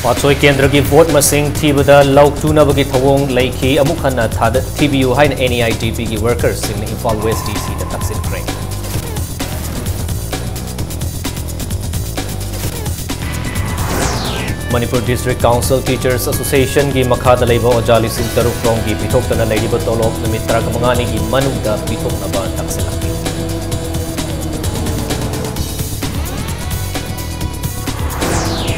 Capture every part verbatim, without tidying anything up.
ꯄꯥꯠꯁꯣꯏ ꯀꯦꯟꯗ꯭ꯔꯒꯤ ꯚꯣꯠ ꯃꯁꯤꯡ ꯊꯤꯕꯗ ꯂꯧ ꯇꯨꯅꯕꯒꯤ ꯊꯧꯑꯣꯡ ꯂꯩꯈꯤ꯫ ꯑꯃꯨꯛ ꯍꯟꯅ ꯊꯥꯗ-, ꯊꯤꯕꯤꯌꯨ ꯍꯥꯏꯅ N E I D P ꯒꯤ worker ꯁꯤꯡꯅ ꯏꯝꯐꯥꯜ ꯋꯦꯁ D C ꯗ ꯇꯛꯁꯤꯟꯈ꯭ꯔꯦ꯫ ꯃꯅꯤꯄꯨꯔ District Council Teachers Association ꯒꯤ ꯃꯈꯥꯗ ꯂꯩꯕ ꯑꯣꯖꯥ ꯂꯤꯁꯤꯡ ꯇꯔꯨꯛ ꯔꯣꯝꯒꯤ ꯄꯤꯊꯣꯛꯇꯅ ꯂꯩꯔꯤꯕ ꯇꯣꯂꯣꯞ ꯅꯨꯃꯤꯠ ꯇꯔꯥꯃꯉꯥꯅꯤꯒꯤ ꯃꯅꯨꯡꯗ ꯄꯤꯊꯣꯛꯅꯕ ꯇꯛꯁꯤꯜꯂꯛꯂꯤ꯫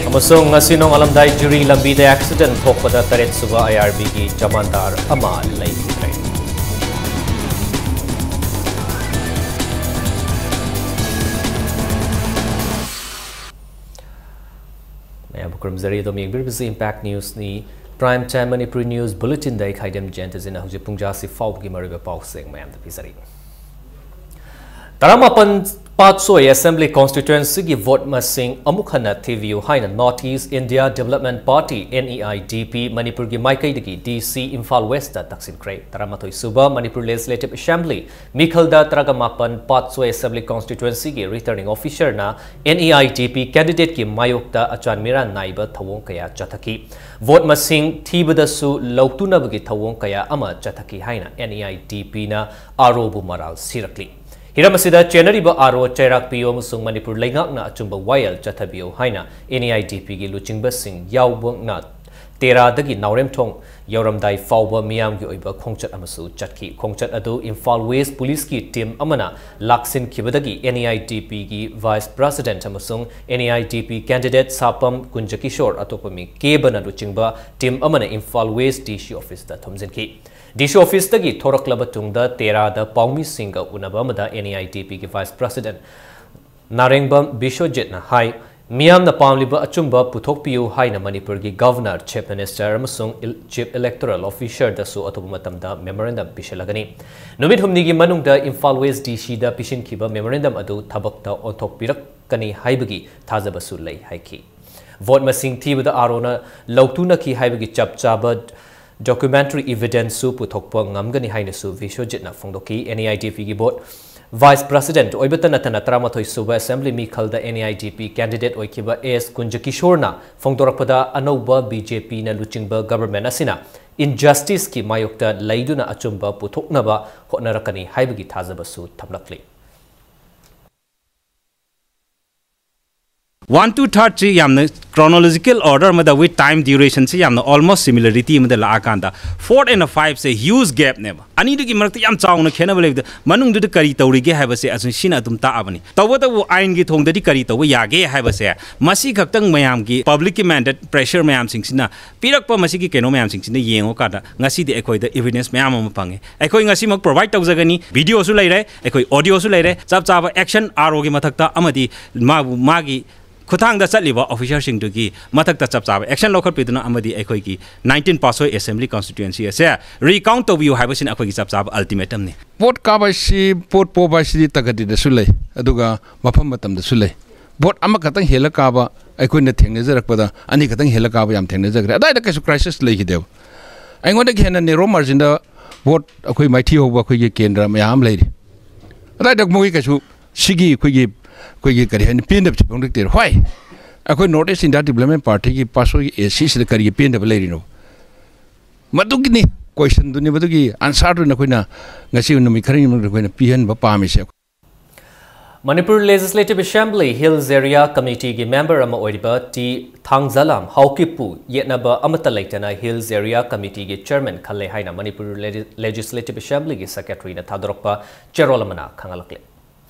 ꯑꯃꯁꯨꯡ ꯉꯁꯤ ꯅꯣꯡꯉꯥꯜꯂꯝꯗꯥꯏ ꯖꯤꯔꯤ ꯂꯝꯕꯤꯗ accident ꯊꯣꯛꯄꯗ ꯇꯔꯦꯠ ꯁꯨꯕ I R B ꯒꯤ ꯖꯃꯥꯟꯗꯥꯔ ꯑꯃ ꯂꯩꯈꯤꯗ꯭ꯔꯦ꯫ ꯃꯌꯥꯝꯕꯨ ꯈꯨꯔꯨꯝꯖꯔꯤ꯫ ꯑꯗꯣꯝ ꯌꯦꯡꯕꯤꯔꯤꯕꯁꯤ Impact News ꯅꯤ꯫ Prime Time Manipuri News Bulletin ꯗ ꯑꯩ ꯈꯥꯏꯗꯦꯝ ꯖꯌꯟꯇꯖꯤꯠꯅ ꯍꯧꯖꯤꯛ ꯄꯨꯡ ꯖꯥꯁꯤ ꯐꯥꯎꯕꯒꯤ ꯃꯔꯨꯑꯣꯏꯕ ꯄꯥꯎꯁꯤꯡ ꯃꯌꯥꯝꯗ ꯄꯤꯖꯔꯤ꯫ ꯇꯔꯥꯃꯥꯄꯟ ꯄꯥꯠꯁꯣꯏ Assembly Constituency ꯒꯤ ꯚꯣꯠ ꯃꯁꯤꯡ ꯑꯃꯨꯛ ꯍꯟꯅ ꯊꯤꯕꯤꯌꯨ ꯍꯥꯏꯅ North East India Development Party, N E I D P, ꯃꯅꯤꯄꯨꯔꯒꯤ ꯃꯥꯏꯀꯩꯗꯒꯤ D C ꯏꯝꯐꯥꯜ ꯋꯦꯁꯇ ꯇꯛꯁꯤꯟꯈ꯭ꯔꯦ꯫ ꯇꯔꯥꯃꯥꯊꯣꯏ ꯁꯨꯕ ꯃꯅꯤꯄꯨꯔ Legislative Assembly ꯃꯤꯈꯜꯗ ꯇꯔꯥꯒ ꯃꯥꯄꯟ ꯄꯥꯠꯁꯣꯏ Assembly Constituency ꯒꯤ Returning Officer ꯅ N E I D P candidate ꯀꯤ ꯃꯥꯌꯣꯛꯇ ꯑꯆꯥꯟ ꯃꯤꯔꯥꯟ ꯅꯥꯏꯕ ꯊꯧꯑꯣꯡ ꯀꯌꯥ ꯆꯠꯊꯈꯤ꯫ ꯚꯣꯠ ꯃꯁꯤꯡ ꯊꯤꯕꯗꯁꯨ ꯂꯧꯇꯨꯅꯕꯒꯤ ꯊꯧꯑꯣꯡ ꯀꯌꯥ ꯑꯃ ꯆꯠꯊꯈꯤ ꯍꯥꯏꯅ N E I D P ꯅ R O ꯕꯨ ꯃꯔꯥꯜ ꯁꯤꯔꯛꯂꯤ꯫ ꯍꯤꯔꯝ ꯑꯁꯤꯗ ꯆꯦꯟꯅꯔꯤꯕ R O ꯆꯩꯔꯥꯛ ꯄꯤꯌꯨ ꯑꯃꯁꯨꯡ ꯃꯅꯤꯄꯨꯔ ꯂꯩꯉꯥꯛꯅ ꯑꯆꯨꯝꯕ ꯋꯥꯌꯦꯜ ꯆꯠꯊꯕꯤꯌꯨ ꯍꯥꯏꯅ N E I D P ꯒꯤ ꯂꯨꯆꯤꯡꯕꯁꯤꯡ ꯌꯥꯎꯕꯅ ꯇꯦꯔꯥꯗꯒꯤ ꯅꯥꯎꯔꯦꯝꯊꯣꯡ ꯌꯧꯔꯝꯗꯥꯏ ꯐꯥꯎꯕ ꯃꯤꯌꯥꯝꯒꯤ ꯑꯣꯏꯕ ꯈꯣꯡꯆꯠ ꯑꯃꯁꯨ ꯆꯠꯈꯤ꯫ ꯈꯣꯡꯆꯠ ꯑꯗꯨ ꯏꯝꯐꯥꯜ ꯋꯦꯁ ꯄꯨꯂꯤꯁꯀꯤ team ꯑꯃꯅ ꯂꯥꯛꯁꯤꯟꯈꯤꯕꯗꯒꯤ N E I D P ꯒꯤ Vice President ꯑꯃꯁꯨꯡ N E I D P candidate ꯁꯥꯄꯝ ꯀꯨꯟꯖꯀꯤꯁꯣꯔ, ꯑꯇꯣꯞꯄ ꯃꯤ ꯀꯦꯕꯅ ꯂꯨꯆꯤꯡꯕ team ꯑꯃꯅ Imphal west D C office ꯇ ꯊꯣꯝꯖꯤꯟꯈꯤ꯫ D C office ꯇꯒꯤ ꯊꯣꯔꯛꯂꯕ ꯇꯨꯡꯗ ꯇꯦꯔꯥꯗ ꯄꯥꯎꯃꯤꯁꯤꯡꯒ ꯎꯅꯕ ꯑꯃꯗ N E I D P ꯒꯤ Vice President ꯅꯥꯔꯦꯡꯕꯝ ꯕꯤꯁ꯭ꯋꯖꯤꯠꯅ ꯍꯥꯏ, ꯃꯤꯌꯥꯝꯅ ꯄꯥꯝꯂꯤꯕ ꯑꯆꯨꯝꯕ ꯄꯨꯊꯣꯛꯄꯤꯌꯨ ꯍꯥꯏꯅ ꯃꯅꯤꯄꯨꯔꯒꯤ Governor, Chief Minister ꯑꯃꯁꯨꯡ ꯏꯜ-, Chief Electoral Officer ꯗꯁꯨ ꯑꯊꯨꯕ ꯃꯇꯝꯗ memorandum ꯄꯤꯁꯤꯜꯂꯒꯅꯤ꯫ ꯅꯨꯃꯤꯠ ꯍꯨꯝꯅꯤꯒꯤ ꯃꯅꯨꯡꯗ ꯏꯝꯐꯥꯜ ꯋꯦꯁ D C ꯗ ꯄꯤꯁꯤꯟꯈꯤꯕ memorandum ꯑꯗꯨ ꯊꯕꯛꯇ ꯑꯣꯟꯊꯣꯛꯄꯤꯔꯛꯀꯅꯤ ꯍꯥꯏꯕꯒꯤ ꯊꯥꯖꯕꯁꯨ ꯂꯩ ꯍꯥꯏꯈꯤ꯫ ꯚꯣꯠ ꯃꯁꯤꯡ ꯊꯤꯕꯗ R O ꯅ ꯂꯧꯇꯨꯅꯈꯤ ꯍꯥꯏꯕꯒꯤ ꯆꯞ ꯆꯥꯕ documentary evidence ꯁꯨ ꯄꯨꯊꯣꯛꯄ ꯉꯝꯒꯅꯤ ꯍꯥꯏꯅꯁꯨ ꯕꯤꯁ꯭ꯋꯖꯤꯠꯅ ꯐꯣꯡꯗꯣꯛꯈꯤ꯫ N E I D P ꯒꯤ ꯚꯣꯠ Vice President ꯑꯣꯏꯕꯇ ꯅꯠꯇꯅ ꯇꯔꯥꯃꯥꯊꯣꯏ ꯁꯨꯕ Assembly ꯃꯤꯈꯜꯗ N E I D P candidate ꯑꯣꯏꯈꯤꯕ S ꯀꯨꯟꯖꯀꯤꯁꯣꯔꯅ ꯐꯣꯡꯗꯣꯔꯛꯄꯗ, ꯑꯅꯧꯕ B J P ꯅ ꯂꯨꯆꯤꯡꯕ government ꯑꯁꯤꯅ injustice ꯀꯤ ꯃꯥꯌꯣꯛꯇ ꯂꯩꯗꯨꯅ ꯑꯆꯨꯝꯕ ꯄꯨꯊꯣꯛꯅꯕ ꯍꯣꯠꯅꯔꯛꯀꯅꯤ ꯍꯥꯏꯕꯒꯤ ꯊꯥꯖꯕꯁꯨ ꯊꯝꯂꯛꯂꯤ꯫ One to third ꯁꯤ ꯌꯥꯝꯅ chronological order ꯑꯃꯗ with time duration ꯁꯤ ꯌꯥꯝꯅ almost similarity ꯑꯃꯗ ꯂꯥꯛꯑꯀꯥꯟꯗ, four and five say huge gap ꯅꯦꯕ꯫ ꯑꯅꯤꯗꯨꯒꯤ ꯃꯔꯛꯇ ꯌꯥꯝ ꯆꯥꯎꯅ ꯈꯦꯠꯅꯕ ꯂꯩꯕꯗ, ꯃꯅꯨꯡꯗꯨꯗ ꯀꯔꯤ ꯇꯧꯔꯤꯒꯦ ꯍꯥꯏꯕꯁꯦ ꯑꯁꯤ ꯁꯤꯅ ꯑꯗꯨꯝ ꯇꯥꯛꯑꯕꯅꯤ꯫ ꯇꯧꯕꯇꯕꯨ ꯑꯥꯏꯟꯒꯤ ꯊꯣꯡꯗꯗꯤ ꯀꯔꯤ ꯇꯧꯕ ꯌꯥꯒꯦ ꯍꯥꯏꯕꯁꯦ, ꯃꯁꯤ ꯈꯛꯇꯪ ꯃꯌꯥꯝꯒꯤ public ꯀꯤ mandate pressure ꯃꯌꯥꯝꯁꯤꯡꯁꯤꯅ ꯄꯤꯔꯛꯄ ꯃꯁꯤꯒꯤ ꯀꯩꯅꯣ ꯃꯌꯥꯝꯁꯤꯡꯁꯤꯅ ꯌꯦꯡꯉꯨꯀꯥꯟꯗ ꯉꯁꯤꯗꯤ ꯑꯩꯈꯣꯏꯗ evidence ꯃꯌꯥꯝ ꯑꯃ ꯐꯪꯉꯦ꯫ ꯑꯩꯈꯣꯏ ꯉꯁꯤꯃꯛ provide ꯇꯧꯖꯒꯅꯤ, video ꯁꯨ ꯂꯩꯔꯦ, ꯑꯩꯈꯣꯏ audio ꯁꯨ ꯂꯩꯔꯦ, ꯆꯞ ꯆꯥꯕ action R O ꯒꯤ ꯃꯊꯛꯇ ꯑꯃꯗꯤ ꯃꯥꯕꯨ, ꯃꯥꯒꯤ ꯈꯨꯠꯊꯥꯡꯗ ꯆꯠꯂꯤꯕ officer ꯁꯤꯡꯗꯨꯒꯤ ꯃꯊꯛꯇ ꯆꯞ ꯆꯥꯕ action ꯂꯧꯈꯠꯄꯤꯗꯨꯅ ꯑꯃꯗꯤ ꯑꯩꯈꯣꯏꯒꯤ nineteen Pasoy Assembly Constituency ꯑꯁꯦ recount ꯇꯧꯕꯤꯌꯨ ꯍꯥꯏꯕꯁꯤꯅ ꯑꯩꯈꯣꯏꯒꯤ ꯆꯞ ꯆꯥꯕ ultimatum ꯅꯤ꯫ Vote ꯀꯥꯕ ꯍꯥꯏꯁꯤ, vote ꯄꯣꯕ ꯍꯥꯏꯁꯤꯗꯤ ꯇꯒꯗꯤꯗꯁꯨ ꯂꯩ, ꯑꯗꯨꯒ ꯃꯐꯝ ꯃꯇꯝꯗꯁꯨ ꯂꯩ꯫ Vote ꯑꯃꯈꯛꯇꯪ ꯍꯦꯜꯂ ꯀꯥꯕ ꯑꯩꯈꯣꯏꯅ ꯊꯦꯡꯅꯖꯔꯛꯄꯗ ꯑꯅꯤꯈꯛꯇꯪ ꯍꯦꯜꯂ ꯀꯥꯕ ꯌꯥꯝ ꯊꯦꯡꯅꯖꯈ꯭ꯔꯦ꯫ ꯑꯗꯥꯏꯗ ꯀꯩꯁꯨ crisis ꯂꯩꯈꯤꯗꯦꯕ꯫ ꯑꯩꯉꯣꯟꯗꯒꯤ ꯍꯦꯟꯅ narrow margin ꯗ vote ꯑꯩꯈꯣꯏ ꯃꯥꯏꯊꯤ ꯍꯧꯕ ꯑꯩꯈꯣꯏꯒꯤ ꯀꯦꯟꯗ꯭ꯔ ꯃꯌꯥꯝ ꯑꯃ ꯂꯩꯔꯤ꯫ ꯑꯗꯥꯏꯗ ꯃꯣꯏ ꯀꯩꯁꯨ ꯁꯤꯒꯤ ꯑꯩꯈꯣꯏꯒꯤ, ꯑꯩꯈꯣꯏꯒꯤ ꯀꯔꯤ ꯍꯥꯏꯅꯤ, ꯄꯦꯟꯗꯕꯁꯤ ꯐꯣꯡꯗꯣꯛꯇꯦ꯫ ꯍꯣꯏ, ꯑꯩꯈꯣꯏ North East India Development Party ꯒꯤ Pasoy ꯒꯤ A C ꯁꯤꯗ ꯀꯔꯤꯒꯤ ꯄꯦꯟꯗꯕ ꯂꯩꯔꯤꯅꯣ? ꯃꯗꯨꯒꯤꯅꯤ question ꯗꯨꯅꯤ, ꯃꯗꯨꯒꯤ answer ꯗꯨꯅꯤ ꯑꯩꯈꯣꯏꯅ ꯉꯁꯤ ꯅꯨꯃꯤꯠ ꯈꯔꯒꯤ ꯃꯅꯨꯡꯗ ꯑꯩꯈꯣꯏꯅ ꯄꯤꯍꯟꯕ ꯄꯥꯝꯃꯤꯁꯦ꯫ Manipur Legislative Assembly Hills Area Committee ꯒꯤ member ꯑꯃ ꯑꯣꯏꯔꯤꯕ ꯇꯤ ꯊꯥꯡꯖꯂꯥꯝ ꯍꯥꯎꯀꯤꯞꯄꯨ ꯌꯦꯠꯅꯕ ꯑꯃꯠꯇ ꯂꯩꯇꯅ Hills Area Committee ꯒꯤ chairman ꯈꯜꯂꯦ ꯍꯥꯏꯅ Manipur Legi-, Legislative Assembly ꯒꯤ secretary ꯅ ꯊꯥꯗꯣꯔꯛꯄ ꯆꯦꯔꯣꯜ ꯑꯃꯅ ꯈꯪꯍꯜꯂꯛꯂꯤ꯫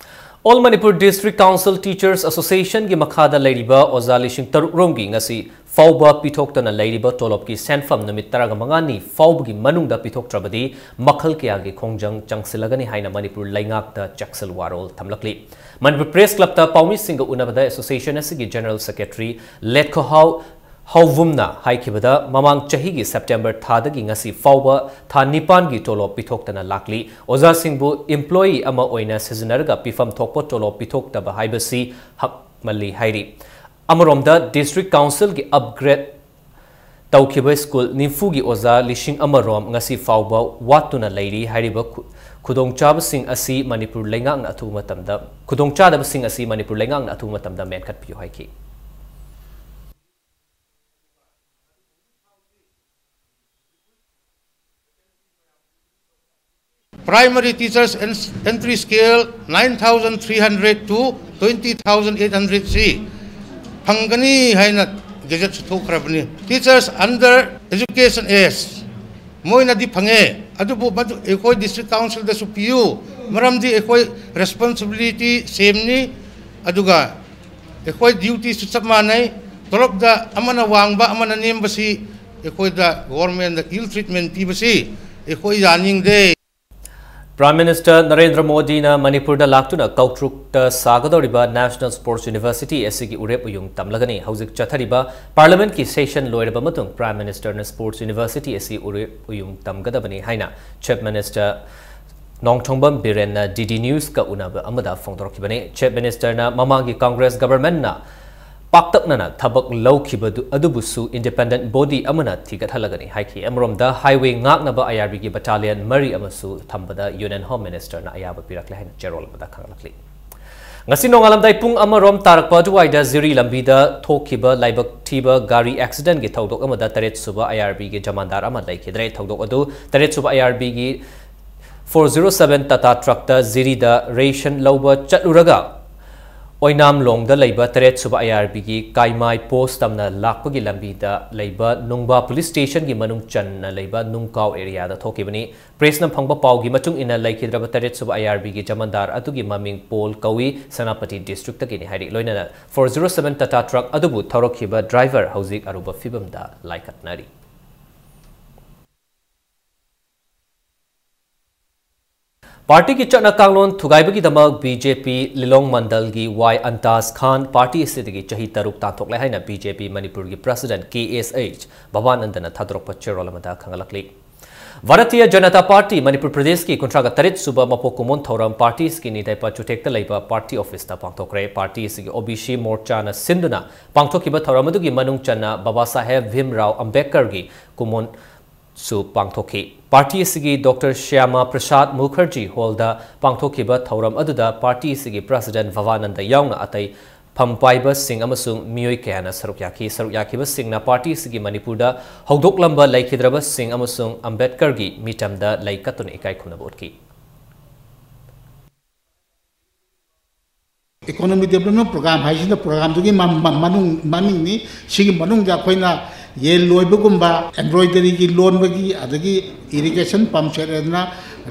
All Manipur District Council Teachers Association ꯒꯤ ꯃꯈꯥꯗ ꯂꯩꯔꯤꯕ ꯑꯣꯖꯥ ꯂꯤꯁꯤꯡ ꯇꯔꯨꯛ ꯔꯣꯝꯒꯤ ꯉꯁꯤ ꯐꯥꯎꯕ ꯄꯤꯊꯣꯛꯇꯅ ꯂꯩꯔꯤꯕ ꯇꯣꯂꯣꯞꯀꯤ ꯁꯦꯟꯐꯝ ꯅꯨꯃꯤꯠ ꯇꯔꯥꯃꯉꯥꯅꯤ ꯐꯥꯎꯕꯒꯤ ꯃꯅꯨꯡꯗ ꯄꯤꯊꯣꯛꯇ꯭ꯔꯕꯗꯤ ꯃꯈꯜ ꯀꯌꯥꯒꯤ ꯈꯣꯡꯖꯪ ꯆꯪꯁꯤꯜꯂꯒꯅꯤ ꯍꯥꯏꯅ ꯃꯅꯤꯄꯨꯔ ꯂꯩꯉꯥꯛꯇ ꯆꯦꯛꯁꯤꯜ ꯋꯥꯔꯣꯜ ꯊꯝꯂꯛꯂꯤ꯫ ꯃꯅꯤꯄꯨꯔ Press Club ꯇ ꯄꯥꯎꯃꯤꯁꯤꯡꯒ ꯎꯅꯕꯗ association ꯑꯁꯤꯒꯤ General Secretary ꯂꯦꯠꯈꯣꯍꯥꯎ ꯍꯥꯎꯋꯨꯝꯅ ꯍꯥꯏꯈꯤꯕꯗ, ꯃꯃꯥꯡ ꯆꯍꯤꯒꯤ September ꯊꯥꯗꯒꯤ ꯉꯁꯤ ꯐꯥꯎꯕ ꯊꯥ ꯅꯤꯄꯥꯟꯒꯤ ꯇꯣꯂꯣꯞ ꯄꯤꯊꯣꯛꯇꯅ ꯂꯥꯛꯂꯤ꯫ ꯑꯣꯖꯥꯁꯤꯡꯕꯨ employee ꯑꯃ ꯑꯣꯏꯅ ꯁꯤꯖꯤꯟꯅꯔꯒ ꯄꯤꯐꯝ ꯊꯣꯛꯄ ꯇꯣꯂꯣꯞ ꯄꯤꯊꯣꯛꯇꯕ ꯍꯥꯏꯕꯁꯤ ꯍꯛꯃꯜꯂꯤ ꯍꯥꯏꯔꯤ꯫ ꯑꯃꯔꯣꯝꯗ, District Council ꯒꯤ upgrade ꯇꯧꯈꯤꯕ ꯁ꯭ꯀꯨꯜ ꯅꯤꯐꯨꯒꯤ ꯑꯣꯖꯥ ꯂꯤꯁꯤꯡ ꯑꯃ ꯔꯣꯝ ꯉꯁꯤ ꯐꯥꯎꯕ ꯋꯥꯠꯇꯨꯅ ꯂꯩꯔꯤ ꯍꯥꯏꯔꯤꯕ ꯈꯨ-, ꯈꯨꯗꯣꯡꯆꯥꯕꯁꯤꯡ ꯑꯁꯤ ꯃꯅꯤꯄꯨꯔ ꯂꯩꯉꯥꯛꯅ ꯑꯊꯨꯕ ꯃꯇꯝꯗ, ꯈꯨꯗꯣꯡꯆꯥꯗꯕꯁꯤꯡ ꯑꯁꯤ ꯃꯅꯤꯄꯨꯔ ꯂꯩꯉꯥꯛꯅ ꯑꯊꯨꯕ ꯃꯇꯝꯗ ꯃꯦꯟꯈꯠꯄꯤꯌꯨ ꯍꯥꯏꯈꯤ꯫ Primary teachers en-, entry scale nine thousand three hundred to twenty thousand eight hundred ꯁꯤ ꯐꯪꯒꯅꯤ ꯍꯥꯏꯅ ꯒꯦꯖꯦꯠꯁꯨ ꯊꯣꯛꯈ꯭ꯔꯕꯅꯤ꯫ Teachers under education age ꯃꯣꯏꯅꯗꯤ ꯐꯪꯉꯦ, ꯑꯗꯨꯕꯨ ꯃꯗꯨ ꯑꯩꯈꯣꯏ district councilꯗꯁꯨ ꯄꯤꯌꯨ, ꯃꯔꯝꯗꯤ ꯑꯩꯈꯣꯏ responsibility sameꯅꯤ, ꯑꯗꯨꯒ ꯑꯩꯈꯣꯏ dutyꯁꯨ ꯆꯞ ꯃꯥꯟꯅꯩ꯫ ꯇꯣꯂꯣꯞꯇ ꯑꯃꯅ ꯋꯥꯡꯕ ꯑꯃꯅ ꯅꯦꯝꯕꯁꯤ ꯑꯩꯈꯣꯏꯗ governmentꯅ ill treatment ꯄꯤꯕꯁꯤ ꯑꯩꯈꯣꯏ ꯌꯥꯅꯤꯡꯗꯦ꯫ Prime Minister ꯅꯔꯦꯟꯗ꯭ꯔ ꯃꯣꯗꯤꯅ ꯃꯅꯤꯄꯨꯔꯗ ꯂꯥꯛꯇꯨꯅ ꯀꯧꯇ꯭ꯔꯨꯛꯇ ꯁꯥꯒꯗꯧꯔꯤꯕ National Sports University ꯑꯁꯤꯒꯤ ꯎꯔꯦꯞ ꯎꯌꯨꯡ ꯇꯝꯂꯒꯅꯤ꯫ ꯍꯧꯖꯤꯛ ꯆꯠꯊꯔꯤꯕ Parliamentꯀꯤ session ꯂꯣꯏꯔꯕ ꯃꯇꯨꯡ Prime Ministerꯅ Sports University ꯑꯁꯤ ꯎꯔꯦꯞ ꯎꯌꯨꯡ ꯇꯝꯒꯗꯕꯅꯤ ꯍꯥꯏꯅ Chief Minister ꯅꯣꯡꯊꯣꯝꯕꯝ ꯕꯤꯔꯦꯟꯅ DD Newsꯀ ꯎꯅꯕ ꯑꯃꯗ ꯐꯣꯡꯗꯣꯔꯛꯈꯤꯕꯅꯤ꯫ Chief Ministerꯅ ꯃꯃꯥꯡꯒꯤ Congress governmentꯅ ꯄꯥꯛꯇꯛꯅꯅ ꯊꯕꯛ ꯂꯧꯈꯤꯕꯗꯨ ꯑꯗꯨꯕꯨꯁꯨ independent body ꯑꯃꯅ ꯊꯤꯒꯠꯍꯜꯂꯒꯅꯤ ꯍꯥꯏꯈꯤ꯫ ꯑꯃꯔꯣꯝꯗ highway ꯉꯥꯛꯅꯕ IRBꯒꯤ battalion ꯃꯔꯤ ꯑꯃꯁꯨ ꯊꯝꯕꯗ Union Home Ministerꯅ ꯑꯌꯥꯕ ꯄꯤꯔꯛꯂꯦ ꯍꯥꯏꯅ ꯆꯦꯔꯣꯜ ꯑꯃꯗ ꯈꯪꯂꯛꯂꯤ꯫ ꯉꯁꯤ ꯅꯣꯡꯉꯥꯜꯂꯝꯗꯥꯏ ꯄꯨꯡ ꯑꯃꯔꯣꯝ ꯇꯥꯔꯛꯄ ꯑꯗꯨꯋꯥꯏꯗ ꯖꯤꯔꯤ ꯂꯝꯕꯤꯗ ꯊꯣꯛꯈꯤꯕ ꯂꯥꯏꯕꯛ ꯊꯤꯕ ꯒꯥꯔꯤ accidentꯀꯤ ꯊꯧꯗꯣꯛ ꯑꯃꯗ ꯇꯔꯦꯠ ꯁꯨꯕ IRBꯒꯤ ꯖꯃꯥꯟꯗꯥꯔ ꯑꯃ ꯂꯩꯈꯤꯗ꯭ꯔꯦ꯫ ꯊꯧꯗꯣꯛ ꯑꯗꯨ ꯇꯔꯦꯠ ꯁꯨꯕ IRBꯒꯤ four zero seven Tata truckꯇ ꯖꯤꯔꯤꯗ ration ꯂꯧꯕ ꯆꯠꯂꯨꯔꯒ ꯑꯣꯏꯅꯥꯝꯂꯣꯡꯗ ꯂꯩꯕ ꯇꯔꯦꯠ ꯁꯨꯕ IRBꯒꯤ ꯀꯥꯏꯃꯥꯏ post ꯇꯝꯅ ꯂꯥꯛꯄꯒꯤ ꯂꯝꯕꯤꯗ ꯂꯩꯕ ꯅꯨꯡꯕꯥ police stationꯒꯤ ꯃꯅꯨꯡ ꯆꯟꯅ ꯂꯩꯕ ꯅꯨꯡꯀꯥꯎ areaꯗ ꯊꯣꯛꯈꯤꯕꯅꯤ꯫ Pressꯅ ꯐꯪꯕ ꯄꯥꯎꯒꯤ ꯃꯇꯨꯡ ꯏꯟꯅ, ꯂꯩꯈꯤꯗ꯭ꯔꯕ ꯇꯔꯦꯠ ꯁꯨꯕ IRBꯒꯤ ꯖꯃꯥꯟꯗꯥꯔ ꯑꯗꯨꯒꯤ ꯃꯃꯤꯡ ꯄꯣꯜ ꯀꯧꯏ, ꯁꯦꯅꯥꯄꯇꯤ districtꯇꯒꯤꯅꯤ ꯍꯥꯏꯔꯤ꯫ ꯂꯣꯏꯅꯅ four zero seven Tata truck ꯑꯗꯨꯕꯨ ꯊꯧꯔꯛꯈꯤꯕ driver ꯍꯧꯖꯤꯛ ꯑꯔꯨꯕ ꯐꯤꯕꯝꯗ ꯂꯥꯏꯀꯠꯅꯔꯤ꯫ Partyꯒꯤ ꯆꯠꯅ ꯀꯥꯡꯂꯣꯟ ꯊꯨꯒꯥꯏꯕꯒꯤꯗꯃꯛ BJP ꯂꯤꯂꯣꯡ ꯃꯟꯗꯜꯒꯤ ꯋꯥꯏ ꯑꯟꯇꯥꯖ ꯈꯥꯟ party ꯑꯁꯤꯗꯒꯤ ꯆꯍꯤ ꯇꯔꯨꯛ ꯇꯥꯟꯊꯣꯛꯂꯦ ꯍꯥꯏꯅ BJP ꯃꯅꯤꯄꯨꯔꯒꯤ president KSH ꯚꯕꯥꯅꯟꯗꯅ ꯊꯥꯗꯣꯔꯛꯄ ꯆꯦꯔꯣꯜ ꯑꯃꯗ ꯈꯪꯍꯜꯂꯛꯂꯤ꯫ ꯚꯥꯔꯇꯤꯌ ꯖꯅꯇꯥ ꯄꯥꯔꯇꯤ ꯃꯅꯤꯄꯨꯔ ꯄ꯭ꯔꯗꯦꯁꯀꯤ ꯀꯨꯟꯊ꯭ꯔꯥꯒ ꯇꯔꯦꯠ ꯁꯨꯕ ꯃꯄꯣꯛ ꯀꯨꯝꯑꯣꯟ ꯊꯧꯔꯝ partyꯁꯤꯒꯤ ꯅꯤꯡꯊꯩꯄꯥ ꯆꯨꯊꯦꯛꯇ ꯂꯩꯕ party officeꯇ ꯄꯥꯡꯊꯣꯛꯈ꯭ꯔꯦ꯫ Partyꯁꯤꯒꯤ OBC morchaꯅ ꯁꯤꯟꯗꯨꯅ ꯄꯥꯡꯊꯣꯛꯈꯤꯕ ꯊꯧꯔꯝ ꯑꯗꯨꯒꯤ ꯃꯅꯨꯡ ꯆꯟꯅ ꯕꯕꯥ ꯁꯥꯍꯦꯕ ꯚꯤꯝꯔꯥꯎ ꯑꯝꯕꯦꯗꯀꯔꯒꯤ ꯀꯨꯝꯑꯣꯟ ꯁꯨ ꯄꯥꯡꯊꯣꯛꯈꯤ꯫ ꯄꯥꯔꯇꯤ ꯑꯁꯤꯒꯤ ꯗꯣꯛꯇꯔ ꯁ꯭ꯌꯥꯃꯥ ꯄ꯭ꯔꯁꯥꯗ ꯃꯨꯈꯔꯖꯤ ꯍꯣꯜꯗ ꯄꯥꯡꯊꯣꯛꯈꯤꯕ ꯊꯧꯔꯝ ꯑꯗꯨꯗ ꯄꯥꯔꯇꯤ ꯑꯁꯤꯒꯤ ꯄ꯭ꯔꯁꯤꯗꯦꯟꯠ ꯚꯕꯥꯅꯟꯗ ꯌꯥꯎꯅ ꯑꯇꯩ ꯐꯝ ꯄꯥꯏꯕꯁꯤꯡ ꯑꯃꯁꯨꯡ ꯃꯤꯑꯣꯏ ꯀꯌꯥꯅ ꯁꯔꯨꯛ ꯌꯥꯈꯤ꯫ ꯁꯔꯨꯛ ꯌꯥꯈꯤꯕꯁꯤꯡꯅ ꯄꯥꯔꯇꯤ ꯑꯁꯤꯒꯤ ꯃꯅꯤꯄꯨꯔꯗ ꯍꯧꯗꯣꯛꯂꯝꯕ ꯂꯩꯈꯤꯗ꯭ꯔꯕꯁꯤꯡ ꯑꯃꯁꯨꯡ ꯑꯝꯕꯦꯗꯀꯔꯒꯤ ꯃꯤꯇꯝꯗ ꯂꯩ ꯀꯠꯇꯨꯅ ꯏꯀꯥꯏ ꯈꯨꯝꯅꯕ ꯎꯠꯈꯤ꯫ Economic Development Program ꯍꯥꯏꯁꯤꯅ programꯗꯨꯒꯤ ꯃ-, ꯃ-, ꯃꯅꯨꯡ, ꯃꯃꯤꯡꯅꯤ꯫ ꯁꯤꯒꯤ ꯃꯅꯨꯡꯗ ꯑꯩꯈꯣꯏꯅ ꯌꯦꯟ ꯂꯣꯏꯕꯒꯨꯝꯕ, embroideryꯒꯤ ꯂꯣꯟꯕꯒꯤ, ꯑꯗꯒꯤ irrigation pump set ꯍꯥꯏꯗꯅ